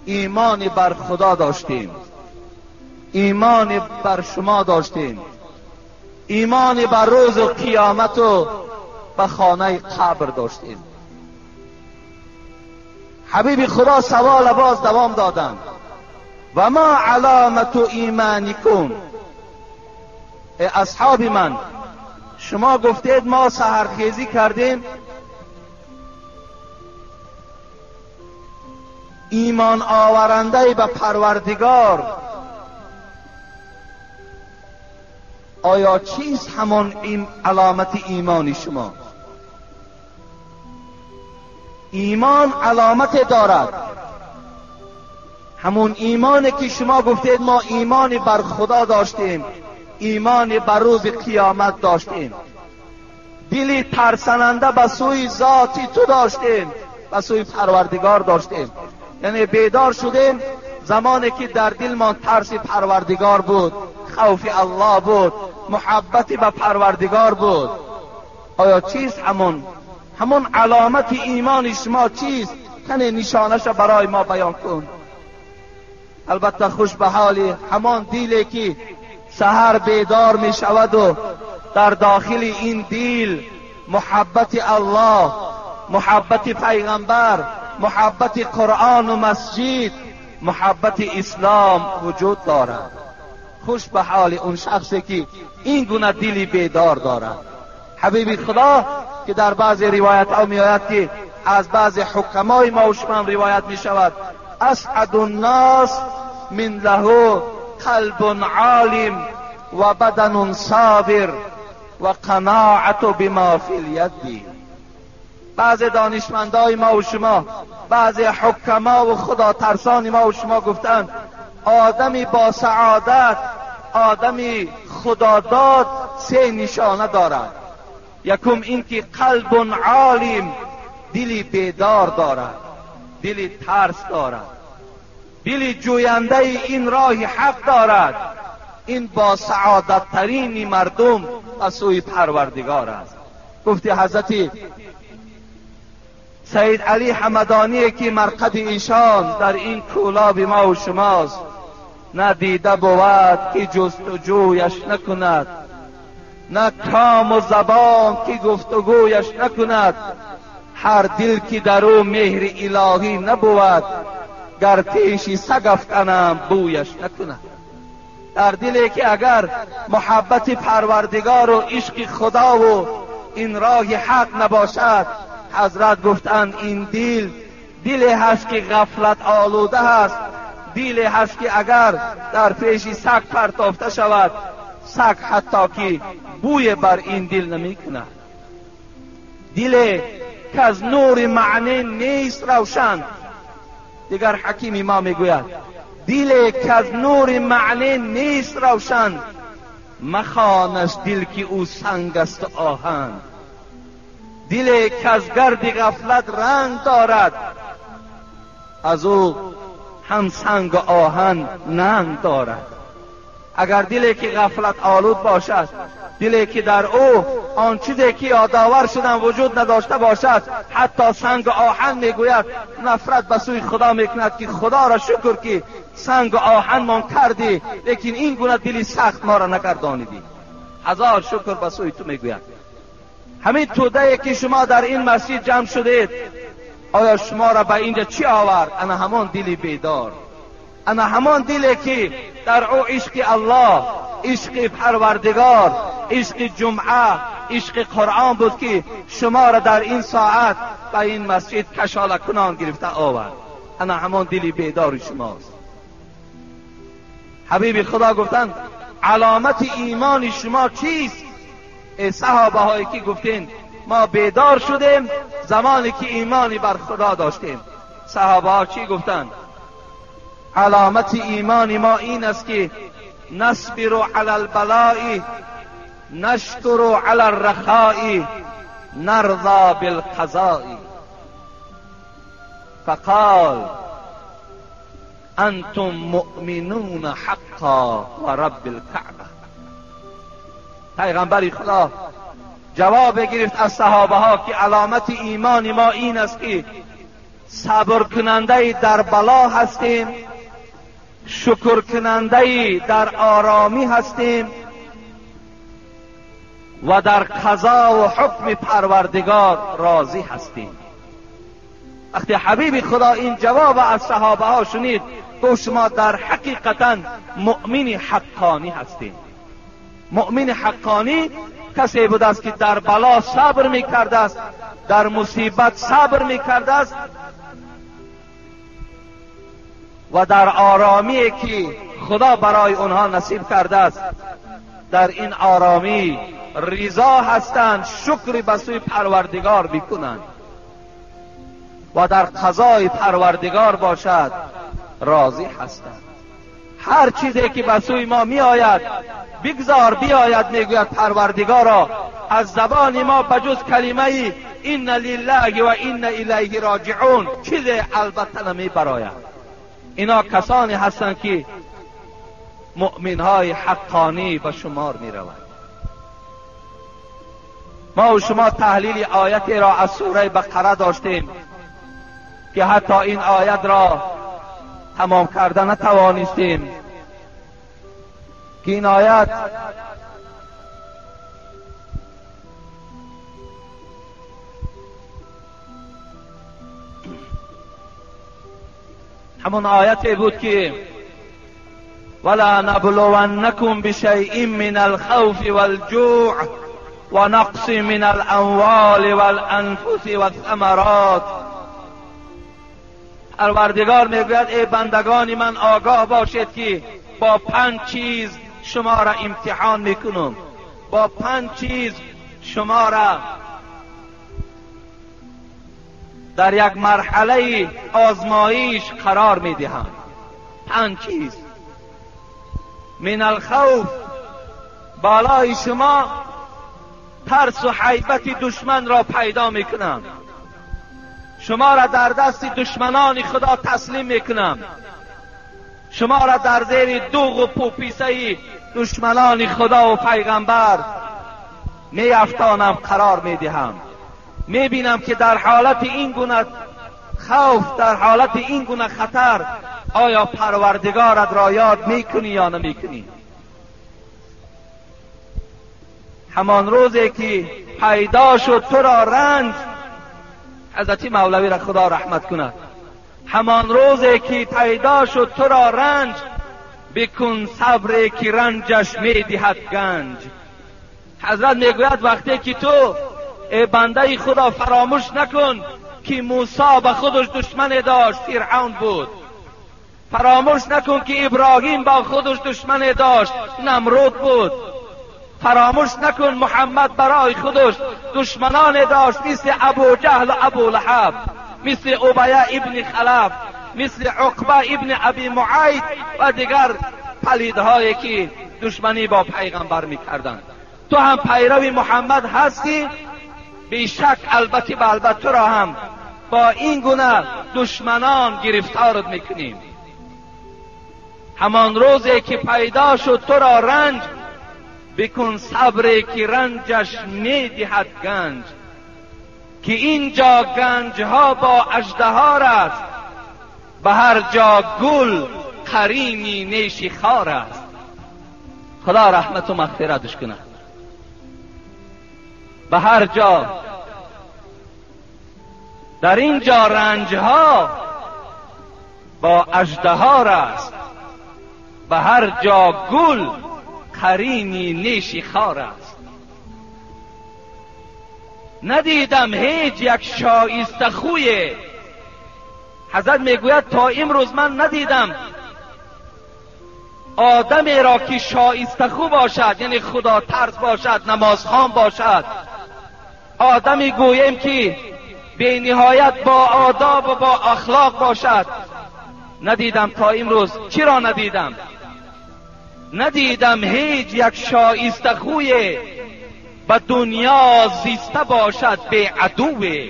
Speaker 1: ایمان بر خدا داشتیم، ایمان بر شما داشتیم، ایمان بر روز و قیامت و به خانه قبر داشتیم. حبیب خدا سوال باز دوام دادند: و ما علامت ایمانکم؟ ای اصحاب من، شما گفتید ما سحرخیزی کردیم، ایمان آورنده به پروردگار، آیا چیست همان این علامت ایمان شما؟ ایمان علامت دارد، همون ایمانی که شما گفتید ما ایمان بر خدا داشتیم، ایمان بر روز قیامت داشتیم، دلی ترسننده به سوی ذاتی تو داشتیم، به سوی پروردگار داشتیم. یعنی بیدار شدیم زمانی که در دلمان ترس پروردگار بود، خوف الله بود، محبت به پروردگار بود. آیا چیست همون علامت ایمان شما چیست؟ کنه نشانش برای ما بیان کن. البته خوش به حال همان دیلی که سحر بیدار می شود و در داخل این دیل محبت الله، محبت پیغمبر، محبت قرآن و مسجد، محبت اسلام وجود دارد. خوش به حال اون شخصی که این گونه دلی بیدار دارد. حبیب خدا که در بعض روایت ها می آید که از بعض حکمای ما و شما روایت می شود: اسعد الناس من له قلب عالم و بدن صابر و قناعت بما فی الید. بعض دانشمندای ما و شما، بعض حکما و خدا ترسان ما و شما گفتند آدمی با سعادت، آدمی خداداد سه نشانه دارد. یکم این که قلب عالم، دلی بیدار دارد، دلی ترس دارد، دلی جوینده این راه حق دارد. این با سعادت ترین مردم از سوی پروردگار است. گفتی حضرت سید علی حمدانی که مرقد ایشان در این کولاب ما و شماست، نه دیده بود که جستجویش نکند، نه کام و زبان که گفتگویش نکند. هر دل که در او مهر الهی نبود، گر پیش سگ افکنم بویش نکند. در دلی که اگر محبت پروردگار و عشق خدا و این راه حق نباشد، حضرت گفتند این دل دلی هست که غفلت آلوده هست، دلی هست که اگر در پیش سگ پرتافته شود، سگ حتی که بوی بر این دل نمی کند. دلی که از نور معنی نیست روشن. دیگر حکیم ما میگوید دلی که از نور معنی نیست روشن، مخوانش دل که او سنگ است و آهن. دلی که از گرد غفلت رنگ دارد، از او هم سنگ و آهن ننگ دارد. اگر دلی که غفلت آلود باشد، دلی که در او آن چیزی که یادآور شدن وجود نداشته باشد، حتی سنگ و آهن میگوید نفرت به سوی خدا میکند که خدا را شکر که سنگ و آهن مان کردی، لیکن این گونه دلی سخت ما را نگردانیدی. هزار شکر به سوی تو میگوید. همین توده که شما در این مسجد جمع شدید، آیا شما را به اینجا چی آورد؟ انا همان دلی بیدار، انا همان دلی که در او عشق الله، عشق پروردگار، عشق جمعه، عشق قرآن بود که شما را در این ساعت به این مسجد کشاله کنان گرفته آورد. انا همان دلی بیدار شماست. حبیب خدا گفتند علامت ایمان شما چیست؟ ای صحابه هایی که گفتین ما بیدار شدیم زمانی که ایمانی بر خدا داشتیم. صحابه ها چی گفتند؟ علامت ایمان ما این است که نصبر علی البلاء، نشکر علی الرخاء، نرضى بالقضاء. فقال انتم مؤمنون حقا ورب الكعبه. پیغمبر خدا جواب گرفت از صحابه ها که علامت ایمان ما این است که صبر کننده در بلا هستیم، شکر کننده در آرامی هستیم و در قضا و حکم پروردگار راضی هستیم. وقتی حبیب خدا این جواب از صحابه ها شنید، گفت شما در حقیقتا مؤمن حقانی هستیم. مؤمن حقانی کسی بود است که در بلا صبر میکرده است، در مصیبت صبر میکرده است و در آرامی که خدا برای اونها نصیب کرده است، در این آرامی رضا هستند، شکر به سوی پروردگار میکنند و در قضای پروردگار باشد راضی هستند. هر چیزی که به سوی ما می آید بگذار بیاید، میگوید پروردگارا از زبان ما بجز کلمه این لله و این الیه راجعون چیز البته نمی براید. اینا کسانی هستند که مؤمنهای حقانی به شمار می روند. ما و شما تحلیل آیت را از سوره بقره داشتیم که حتی این آیت را تمام کرده نتوانستیم، که این آیت همون آیتی بود که ولا نبلونکم بشیء من الخوف والجوع ونقص من الاموال والانفس والثمرات. پروردگار میگوید ای بندگان من آگاه باشید که با 5 چیز شما را امتحان میکنم، با 5 چیز شما را در یک مرحله آزمایش قرار میدهم. 5 چیز. من الخوف، بالای شما ترس و حیبت دشمن را پیدا میکنم، شما را در دست دشمنان خدا تسلیم میکنم، شما را در زیر دوغ و پوپیسه دشمنان خدا و پیغمبر میافتانم، قرار میدهم. میبینم که در حالت این گونه خوف، در حالت این گونه خطر، آیا پروردگارت را یاد میکنی یا نمیکنی؟ همان روزی که پیدا شد تو را رنج، حضرت مولوی را خدا رحمت کند، همان روزی که پیدا شد تو را رنج، بکن صبر که رنجش میدهد گنج. حضرت میگوید وقتی که تو ای بنده خدا فراموش نکن که موسی به خودش دشمن داشت، فرعون بود. فراموش نکن که ابراهیم با خودش دشمن داشت، نمرود بود. فراموش نکن محمد برای خودش دشمنان داشت، مثل ابو جهل و ابو لهب، مثل ابیه ابن خلف، مثل عقبه ابن ابی معید و دیگر پلیدهایی که دشمنی با پیغمبر میکردند. تو هم پیرو محمد هستی، بیشک البته به البته تو را هم با این گونه دشمنان گرفتارت میکنیم. همان روزی که پیدا شد تو را رنج، بکن صبر که رنجش میدهد گنج. که اینجا گنجها با اژدهار است، به هر جا گل قرینی نیشی خار است. خدا رحمت و مغفرتش کند. به هر جا در اینجا رنجها با اژدهار است، به هر جا گل قرینی نیشی خار است. ندیدم هیچ یک شایسته خویه. حضرت میگوید تا امروز من ندیدم آدمی را که شایسته خو باشد، یعنی خدا ترس باشد، نمازخوان باشد، آدمی گوییم که به نهایت با آداب و با اخلاق باشد. ندیدم تا امروز. چرا ندیدم؟ ندیدم هیچ یک شایسته خویه به دنیا زیسته باشد به عدوه.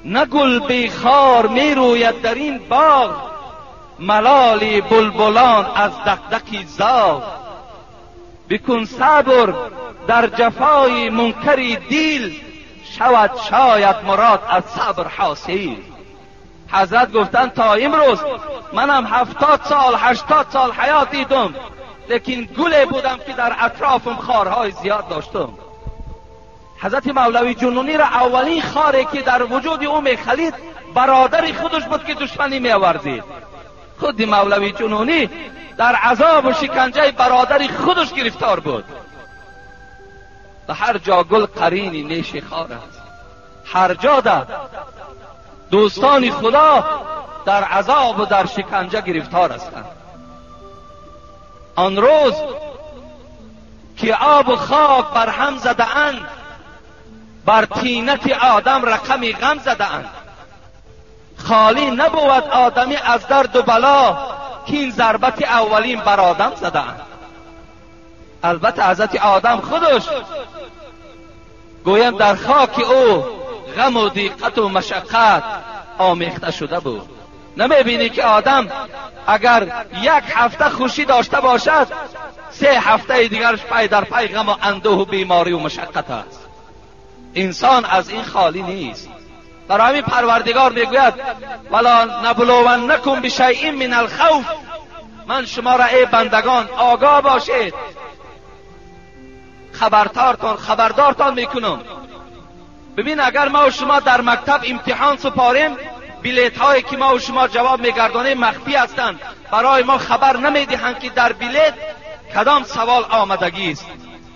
Speaker 1: نه گل بی خار می روید در این باغ، ملال بلبلان از دقدقی زاغ. بکن صبر در جفای منکر دیل، شود شاید مراد از صبر حاصل. حضرت گفتن تا امروز منم 70 سال 80 سال حیات دیدم، لیکن گله بودم که در اطرافم خارهای زیاد داشتم. حضرت مولوی جنونی را اولین خاری که در وجود او میخلید برادر خودش بود که دشمنی میآوردید. خود مولوی جنونی در عذاب و شکنجه برادر خودش گرفتار بود. و هر جا گل قرین نیش خار است، هر جا در دوستان خدا در عذاب و در شکنجه گرفتار هستند. آن روز که آب و خاک بر هم زده اند، بر تینت آدم رقم غم زده اند. خالی نبود آدمی از درد و بلا، که این ضربت اولین بر آدم زده اند. البته حضرت آدم خودش گویم در خاک او غم و دیقت و مشقت آمیخته شده بود. نمیبینی که آدم اگر یک هفته خوشی داشته باشد، 3 هفته دیگرش پی در پی غم و اندوه و بیماری و مشقت است. انسان از این خالی نیست. برای همین پروردگار میگوید ولا نبلونکم بشیء من الخوف، من شما را ای بندگان آگاه باشید، خبردارتان میکنم. ببین اگر ما و شما در مکتب امتحان سپاریم، بلیت هایی که ما و شما جواب میگردانیم مخفی هستند، برای ما خبر نمیدهند که در بلیت کدام سوال آمدگی است.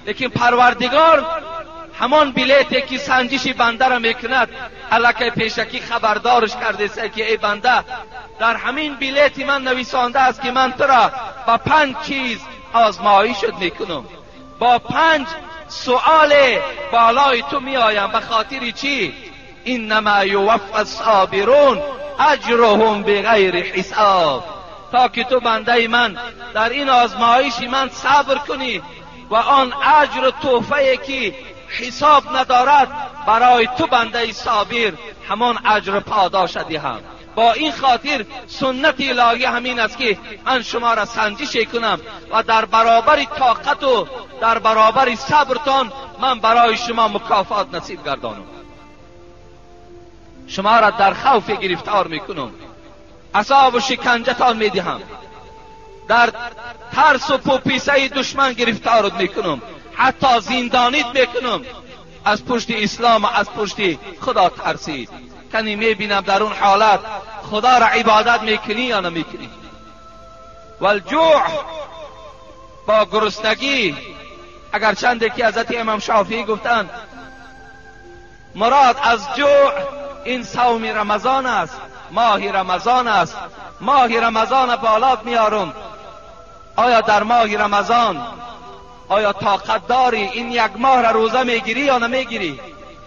Speaker 1: لیکن پروردگار همان بلیتی که سنجش بنده را میکند الکی پیشکی خبردارش کرده است که ای بنده، در همین بلیت من نویسانده است که من تو را با 5 چیز آزمایشت میکنم، با 5 سؤال بالای تو میآیم. به خاطر چی؟ انما یوفى الصابرون اجرهم بغیر حساب، تا که تو بنده من در این آزمایش من صبر کنی و آن اجر و تحفه که حساب ندارد برای تو بنده صابر همان اجر پاداش دهم. با این خاطر سنت الهی همین است که من شما را سنجش کنم و در برابر طاقت و در برابر صبرتان من برای شما مکافات نصیب گردانم. شما را در خوف گرفتار میکنم، عذاب و شکنجتان میدهم، در ترس و پوپیسه دشمن گرفتارت میکنم، حتی زندانیت میکنم. از پشت اسلام و از پشت خدا ترسید. کنی میبینم در اون حالت خدا را عبادت میکنی یا نمیکنی. والجوع، با گرسنگی. اگر چنده که حضرت امام شافعی گفتند مراد از جوع این صوم رمضان است، ماه رمضان است، ماه رمضان بالات میارم. آیا در ماه رمضان آیا طاقت داری این یک ماه را روزه میگیری یا نمیگیری؟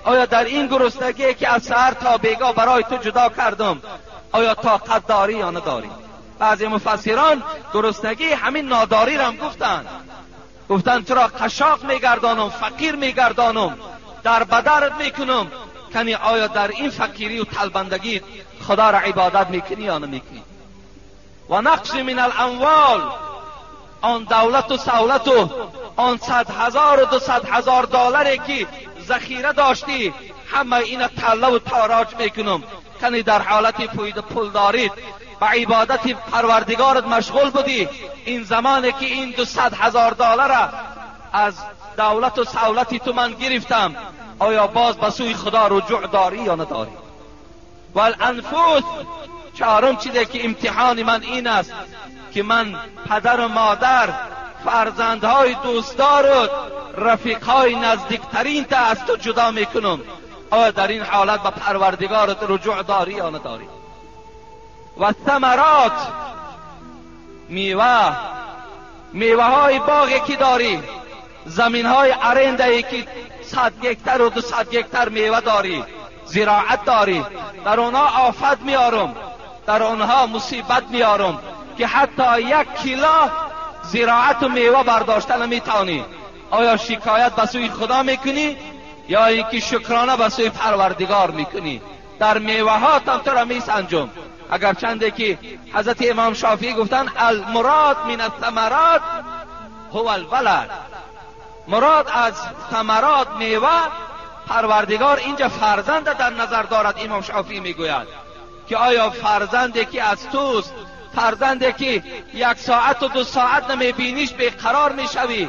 Speaker 1: آیا در این گرسنگی که از سحر تا بیگاه برای تو جدا کردم آیا طاقت داری یا نداری؟ بعضی مفسران گرسنگی همین ناداری را هم گفتند، گفتند تو را قشاق میگردانم، فقیر میگردانم، در بدرت میکنم، کنی آیا در این فقیری و تلبندگی خدا را عبادت میکنی یا نمیکنی؟ و نقص من الاموال، آن دولت و سولت و آن 100,000 و 200,000 دلاری که ذخیره داشتی همه اینا طله و تاراج میکنم. کنی در حالت پول دارید به عبادت پروردگارت مشغول بودی، این زمانی که این 200,000 دلار از دولت و سولتی تو من گرفتم، آیا باز به سوی خدا رجوع داری یا نداری؟ والانفس، چهارم چیزی که امتحان من این است که من پدر و مادر، فرزندهای دوستدارت، رفیقهای نزدیکترین تا از تو جدا میکنم، آیا در این حالت به پروردگارت رجوع داری یا نداری؟ و ثمرات، میوه های باغی که داری، زمین های ارنده که 100 هکتار و 200 هکتار میوه داری، زراعت داری، در آنها آفت میارم، در آنها مصیبت میارم که حتی 1 کیلو زراعت و میوه برداشته نمیتونی. آیا شکایت به سوی خدا میکنی یا اینکه شکرانه به سوی پروردگار میکنی؟ در میوه هاتم تو را میسنجم. اگر چنده که حضرت امام شافعی گفتن المراد من الثمرات هو الولد، مراد از ثمرات میوه پروردگار اینجا فرزند در نظر دارد. امام شافعی میگوید که آیا فرزندی که از توست، فرزندی که 1 ساعت و 2 ساعت نمیبینیش بیقرار میشوی،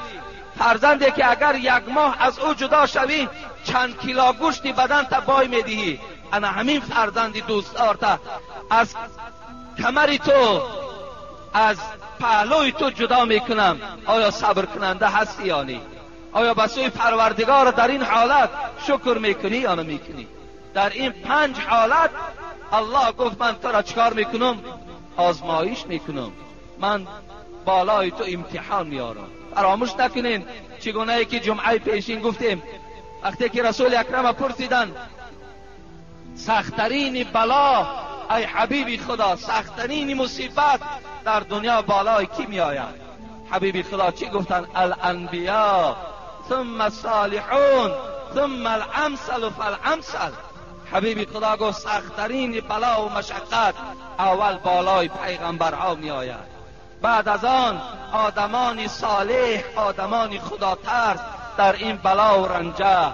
Speaker 1: فرزندی که اگر 1 ماه از او جدا شوی چند کیلو گوشت بدن تا بای میدهی، انا همین فرزندی دوست دارتا از کمر تو، از پهلوی تو جدا میکنم، آیا صبر کننده هستی یا نی؟ آیا به سوی پروردگار در این حالت شکر میکنی یا نمیکنی؟ در این 5 حالت الله گفت من تو را چکار میکنم؟ آزمایش میکنم، من بالای تو امتحان میارم. فراموش نکنین چگونه ای که جمعه پیشین گفتیم، وقتی که رسول اکرم پرسیدن سختترین بلا ای حبیبی خدا، سختترین مصیبت در دنیا بالای کی میآید؟ حبیبی خدا چی گفتن؟ الانبیا ثم الصالحون ثم الامثل فالامثل. حبیبی خدا گفت سختترین بلا و مشقت اول بالای پیغمبرها میآید، بعد از آن آدمان صالح، آدمان خدا ترس در این بلا و رنجه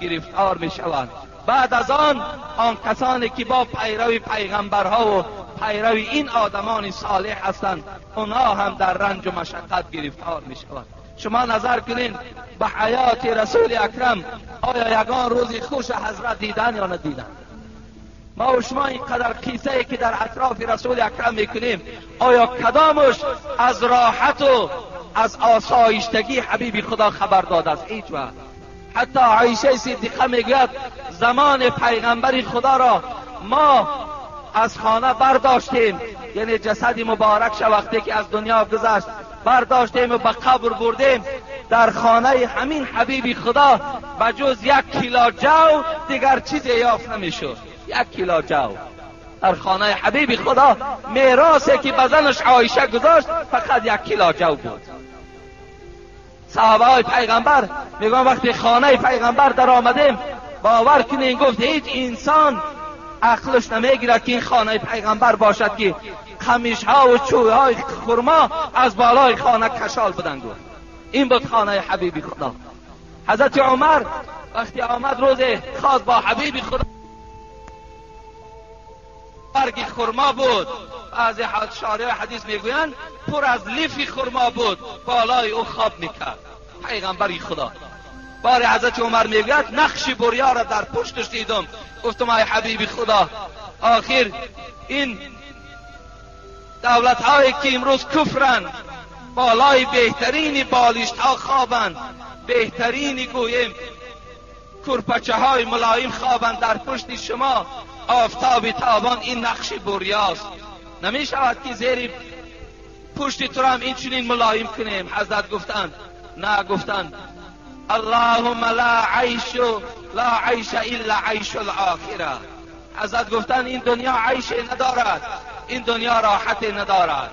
Speaker 1: گرفتار میشوند، بعد از آن آن کسانی که با پیروی پیغمبرها و پیروی این آدمان صالح هستند، اونها هم در رنج و مشقت گرفتار میشوند. شما نظر کنین به حیات رسول اکرم، آیا یگان روزی خوش حضرت دیدن یا ندیدن؟ ما و شما اینقدر قصه ای که در اطراف رسول اکرم میکنیم، آیا کدامش از راحت و از آسایشتگی حبیب خدا خبر داده است؟ هیچ وقت. حتی عایشه صدیقه میگوید زمان پیغمبر خدا را ما از خانه برداشتیم، یعنی جسد مبارک شو وقتی که از دنیا گذشت برداشتیم و به قبر بردیم، در خانه همین حبیب خدا به جز 1 کیلو جو دیگر چیزی یافت نمیشد. 1 کیلو جو در خانه حبیب خدا، میراثی که به زنش عایشه گذاشت فقط 1 کیلو جو بود. صحابه های پیغمبر میگن وقتی خانه پیغمبر در آمدیم، باور کنین گفت هیچ انسان عقلش نمیگیرد که این خانه پیغمبر باشد که قمیش ها و چوه های خرما از بالای خانه کشال بدن. گفت این بود خانه حبیب خدا. حضرت عمر وقتی آمد روز خواست با حبیب خدا، برگ خرما بود، بعضی شارع حدیث میگویند پر از لیف خرما بود، بالای او خواب میکرد پیغمبر خدا. بار حضرت عمر میگوید نقش بریا را در پشتش دیدم، گفتم ای حبیب خدا، آخر این دولت هایی که امروز کفرند بالای بهترین بالشت ها خوابند، بهترین گویم کرپچه های ملایم خوابند، در پشت شما آفتاب تابان این نقش بریاست، نمی شود که زیر پشت تو هم این چنین ملایم کنیم. حضرت گفتند نه، گفتند اللهم لا عیش لا عیش الا عیش الاخره. حضرت گفتند این دنیا عیش ندارد، این دنیا راحت ندارد،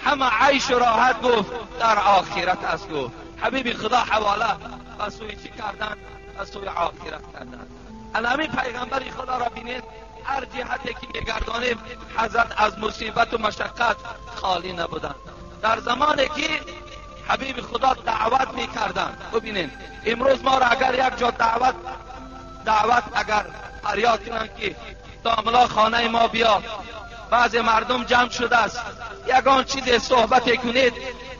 Speaker 1: همه عیش و راحت گفت در آخرت است. گفت حبیب خدا حواله به سوی چی کردن؟ به سوی آخرت کردن. الان پیغمبر خدا را بینید، هر جهتی که میگردانیم حضرت از مصیبت و مشقت خالی نبودند. در زمانی که حبیب خدا دعوت میکردند، ببینید امروز ما را اگر یک جا دعوت اگر فریاد کنند که داملا خانه ما بیا، بعض مردم جمع شده است، یگان چیز صحبت کنید،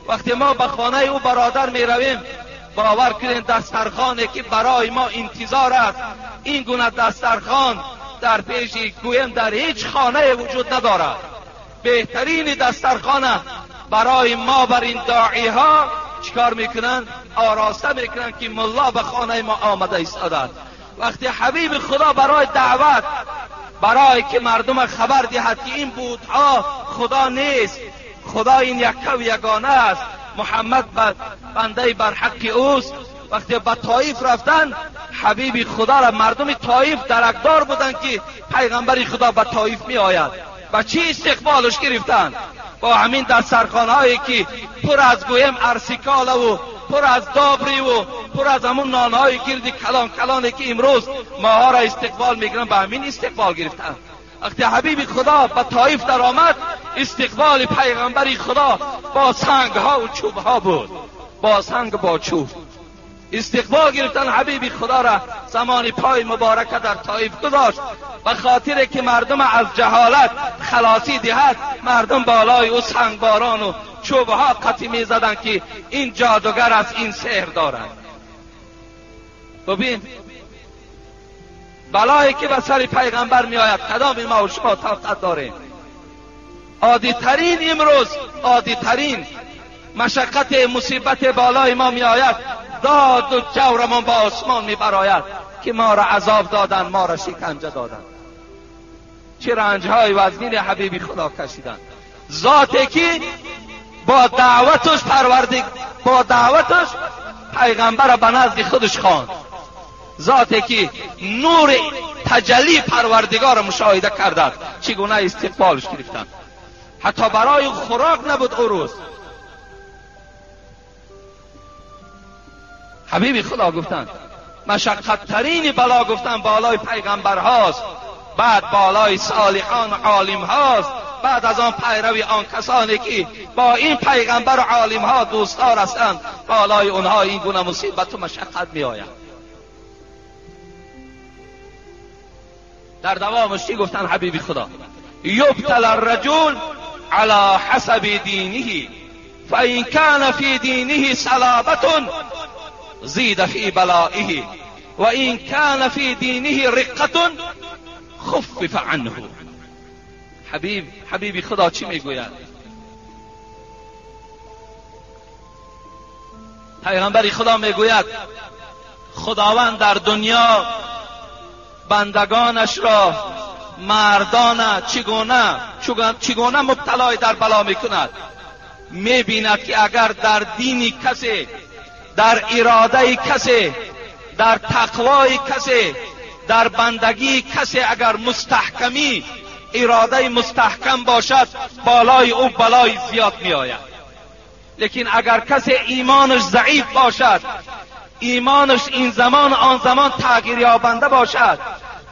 Speaker 1: وقتی ما به خانه او برادر میرویم، باور کنید دسترخوانی که برای ما انتظار است، این گونه دسترخوان در پیش گویم در هیچ خانه وجود ندارد. بهترین دسترخوانه برای ما بر این داعی ها چیکار میکنن؟ آراسته میکنن که ملا به خانه ما آمده ایستاده. وقتی حبیب خدا برای دعوت، برای که مردم خبر دهد که این بت‌ها خدا نیست، خدا این یکه و یگانه است، محمد بنده بر حق اوست، وقتی به طایف رفتن حبیب خدا را مردم طایف درکدار بودند که پیغمبر خدا به طایف می آید. و چی استقبالش گرفتن؟ با همین دسترخوانهایی که پر از گویم ارسیکاله و پر از دابری و پر از همون نانهای گردی کلان کلانی که امروز ماها را استقبال میگیرن، به همین استقبال گرفتن. وقتی حبیب خدا به طایف در آمد، استقبال پیغمبر خدا با سنگ ها و چوب ها بود، با سنگ با چوب. استقبال گرفتن حبیب خدا را. زمان پای مبارکه در طائف گذاشت به خاطر که مردم از جهالت خلاصی دهد. مردم بالای او سنگباران و چوبها قطی می زدن که این جادوگر است، این سحر دارد. ببین بلایی که به سر پیغمبر می آید، کدام ما و شما طاقت داریم؟ عادی ترین امروز، عادی ترین مشقت مصیبت بالای ما می آید، داد و جورمان با آسمان می براید که ما را عذاب دادن، ما را شکنجه دادن. چه رنجهای وزنین حبیبی خدا کشیدن. ذاتی که با دعوتش با دعوتش پیغمبر به نزد خودش خواند، ذاتی که نور تجلی پروردگار مشاهده کردند، چگونه استقبالش گرفتند. حتی برای خوراک نبود او روز. حبیبی خدا گفتند مشقت ترین بلا گفتن بالای پیغمبر هاست، بعد بالای صالحان عالم هاست، بعد از آن پیروی آن کسانی که با این پیغمبر و عالم ها دوستدار هستند، بالای اونها این گونه مصیبت و مشقت می آید. در دوامش چی گفتن حبیبی خدا؟ یبتل الرجل على حسب دینه فإن كان في دینه صلابة زید فی بلائه وإن كان فی دینه رقة خفف عنه. حبیبی خدا چی میگوید؟ پیغمبر خدا میگوید خداوند در دنیا بندگانش را مردان چگونه مبتلای در بلا میکند. میبیند که اگر در دین کسی، در اراده کسی، در تقوای کسی، در بندگی کسی اگر مستحکمی، اراده مستحکم باشد، بالای او بلای زیاد می آید. لیکن اگر کسی ایمانش ضعیف باشد، ایمانش این زمان آن زمان تغییر یابنده باشد،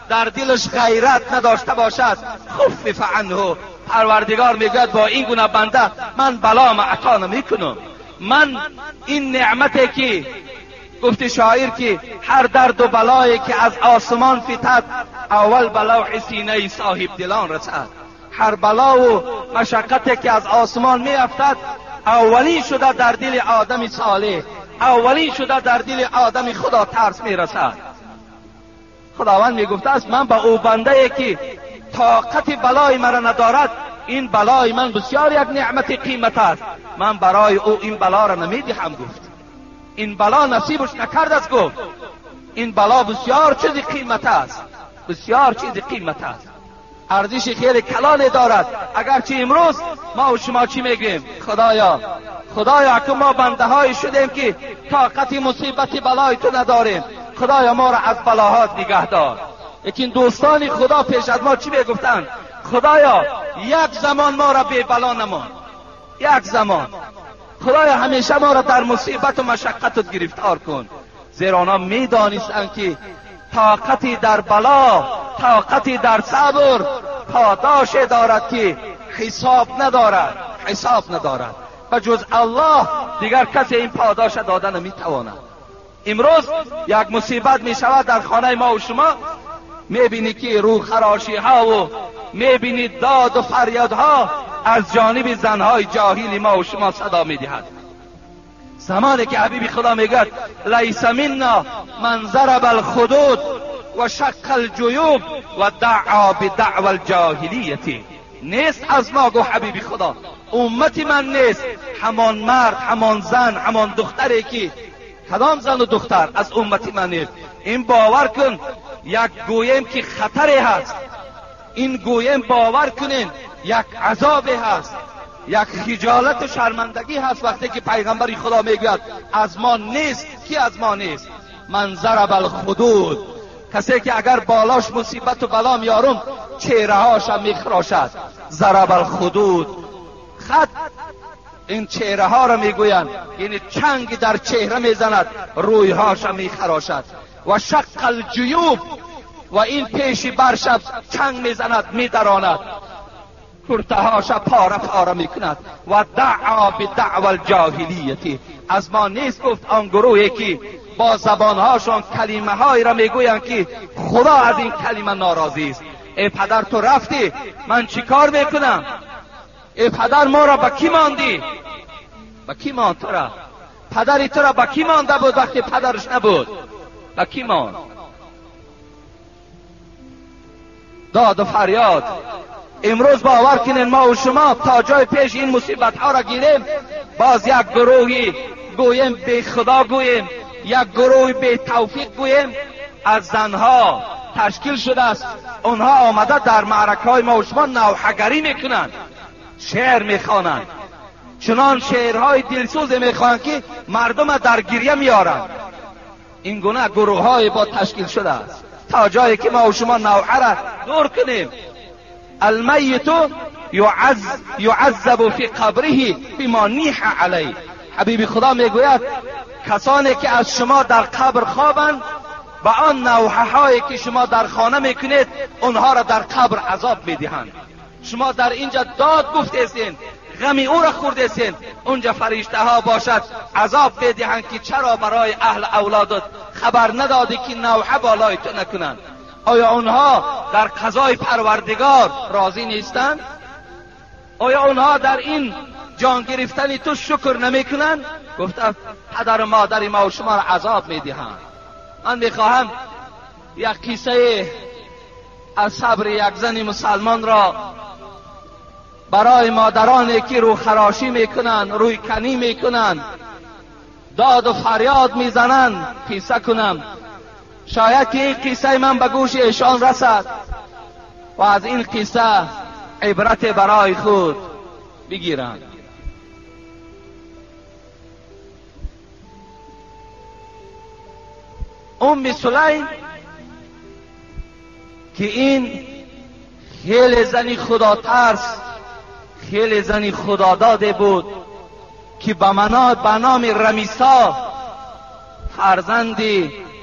Speaker 1: در دلش غیرت نداشته باشد، خفف عنه، پروردگار میگوید با این گونه بنده من بلا عطا نمیکنم. من این نعمتی که گفت شاعر که هر درد و بلایی که از آسمان فتد، اول بلوح سینه صاحب دلان رسد. هر بلا و مشقتی که از آسمان می افتد، اولین شده در دل آدم صالح، اولین شده در دل آدم خدا ترس می رسد. خداوند می گفته است من با او بنده که طاقت بلای مرا ندارد، این بلای من بسیار یک نعمت قیمت است، من برای او این بلا را نمیدهم. گفت این بلا نصیبش نکرد است. گفت این بلا بسیار چیز قیمت است، بسیار چیز قیمت است، ارزش خیلی کلانی دارد. اگرچه امروز ما و شما چی میگیم؟ خدایا خدایا که ما بنده های شدیم که طاقت مصیبت بلای تو نداریم، خدایا ما را از بلاهات نگه دار. لیکن دوستان خدا پیش از ما چی میگفتند؟ خدایا یک زمان ما را بی بلا نمان، یک زمان خدایا همیشه ما را در مصیبت و مشقت گرفتار کن. زیرا آنها میدانستند که طاقتی در بلا، طاقتی در صبر پاداش دارد که حساب ندارد، حساب ندارد و جز الله دیگر کسی این پاداش داده نمیتواند. امروز یک مصیبت میشود در خانه ما و شما، میبینی که رو خراشی ها و میبینی داد و فریادها از جانب زنهای جاهل ما و شما صدا میدهد. زمانی که حبیب خدا میگه لیس منا من ضرب الخدود و شق الجیوب و دعا بدعوى الجاهلیت، نیست از ما، گو حبیب خدا امت من نیست همان مرد، همان زن، همان دختری که کدام زن و دختر از امت من نیست. این باور کن یک گویم که خطری هست، این گویم باور کنین یک عذابی هست، یک خجالت و شرمندگی هست وقتی که پیغمبر خدا میگوید از ما نیست. کی از ما نیست؟ من ضرب الخدود، کسی که اگر بالاش مصیبت و بلا میارم چهره هاش هم میخراشد. ضرب الخدود، خط این چهره ها را میگویند، یعنی چنگ در چهره میزند، روی هاش هم میخراشد. و شق الجیوب، و این پیشی برشب چنگ میزند، میدراند، کرتهاش پاره پاره میکند. و دعا بدعوى الجاهلیت، از ما نیست گفت آن گروهی که با زبانهاشان کلمه هایی را میگویند که خدا از این کلمه ناراضی است. ای پدر تو رفتی، من چیکار میکنم؟ ای پدر ما را به کی ماندی؟ به کی ماند تو را؟ پدری تو را به کی مانده بود وقتی پدرش نبود؟ به کی ماند؟ داد و فریاد. امروز باور کنین ما و شما تا جای پیش این مصیبت ها را گیریم، باز یک گروهی گوییم به خدا گوییم، یک گروه به توفیق گوییم، از زنها تشکیل شده است. اونها آمده در معرکه های ما و شما نوحه‌گری میکنند، شعر میخوانند، چنان شعرهای دلسوز میخوانند که مردم در گریه میارند. این گونه گروه های با تشکیل شده است تا جایی که ما و شما نوحه را دور کنیم. المیت یعذب فی قبره بما نیح علیه. حبیب خدا میگوید کسانی که از شما در قبر خوابند، به آن نوحه هایی که شما در خانه میکنید اونها را در قبر عذاب میدهند. شما در اینجا داد گفتید، غم او را خوردید، اونجا فرشته ها باشد عذاب میدهند که چرا برای اهل اولادت خبر ندادی که نوحه بالای تو نکنند. آیا اونها در قضای پروردگار راضی نیستند؟ آیا اونها در این جان گرفتن تو شکر نمیکنند؟ گفتم پدر و مادر ما و شما را عذاب میدهند. من میخواهم یک قصه از صبر یک زن مسلمان را برای مادرانی که رو خراشی میکنند، روی کنی میکنند، داد و فریاد میزنند قصه کنم. شاید که این قصه من به گوش ایشان رسد و از این قصه عبرت برای خود بگیرند. ام سلیم که این خیلی زنی خدا ترس، خیلی زنی خداداده بود که به نام رمیسا فرزند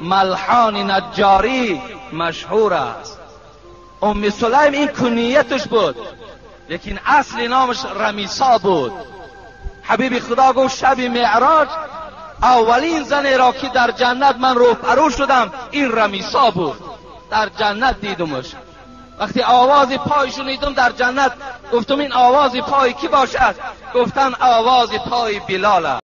Speaker 1: ملحان نجاری مشهور است. ام سلیم این کنیتش بود، لیکن اصل نامش رمیسا بود. حبیب خدا گفت شب معراج اولین زنی را که در جنت من روبرو شدم این رمیسا بود. در جنت دیدمش. وقتی آواز پای شنیدم در جنت، گفتم این آواز پای کی باشد؟ گفتن آواز پای بلال است.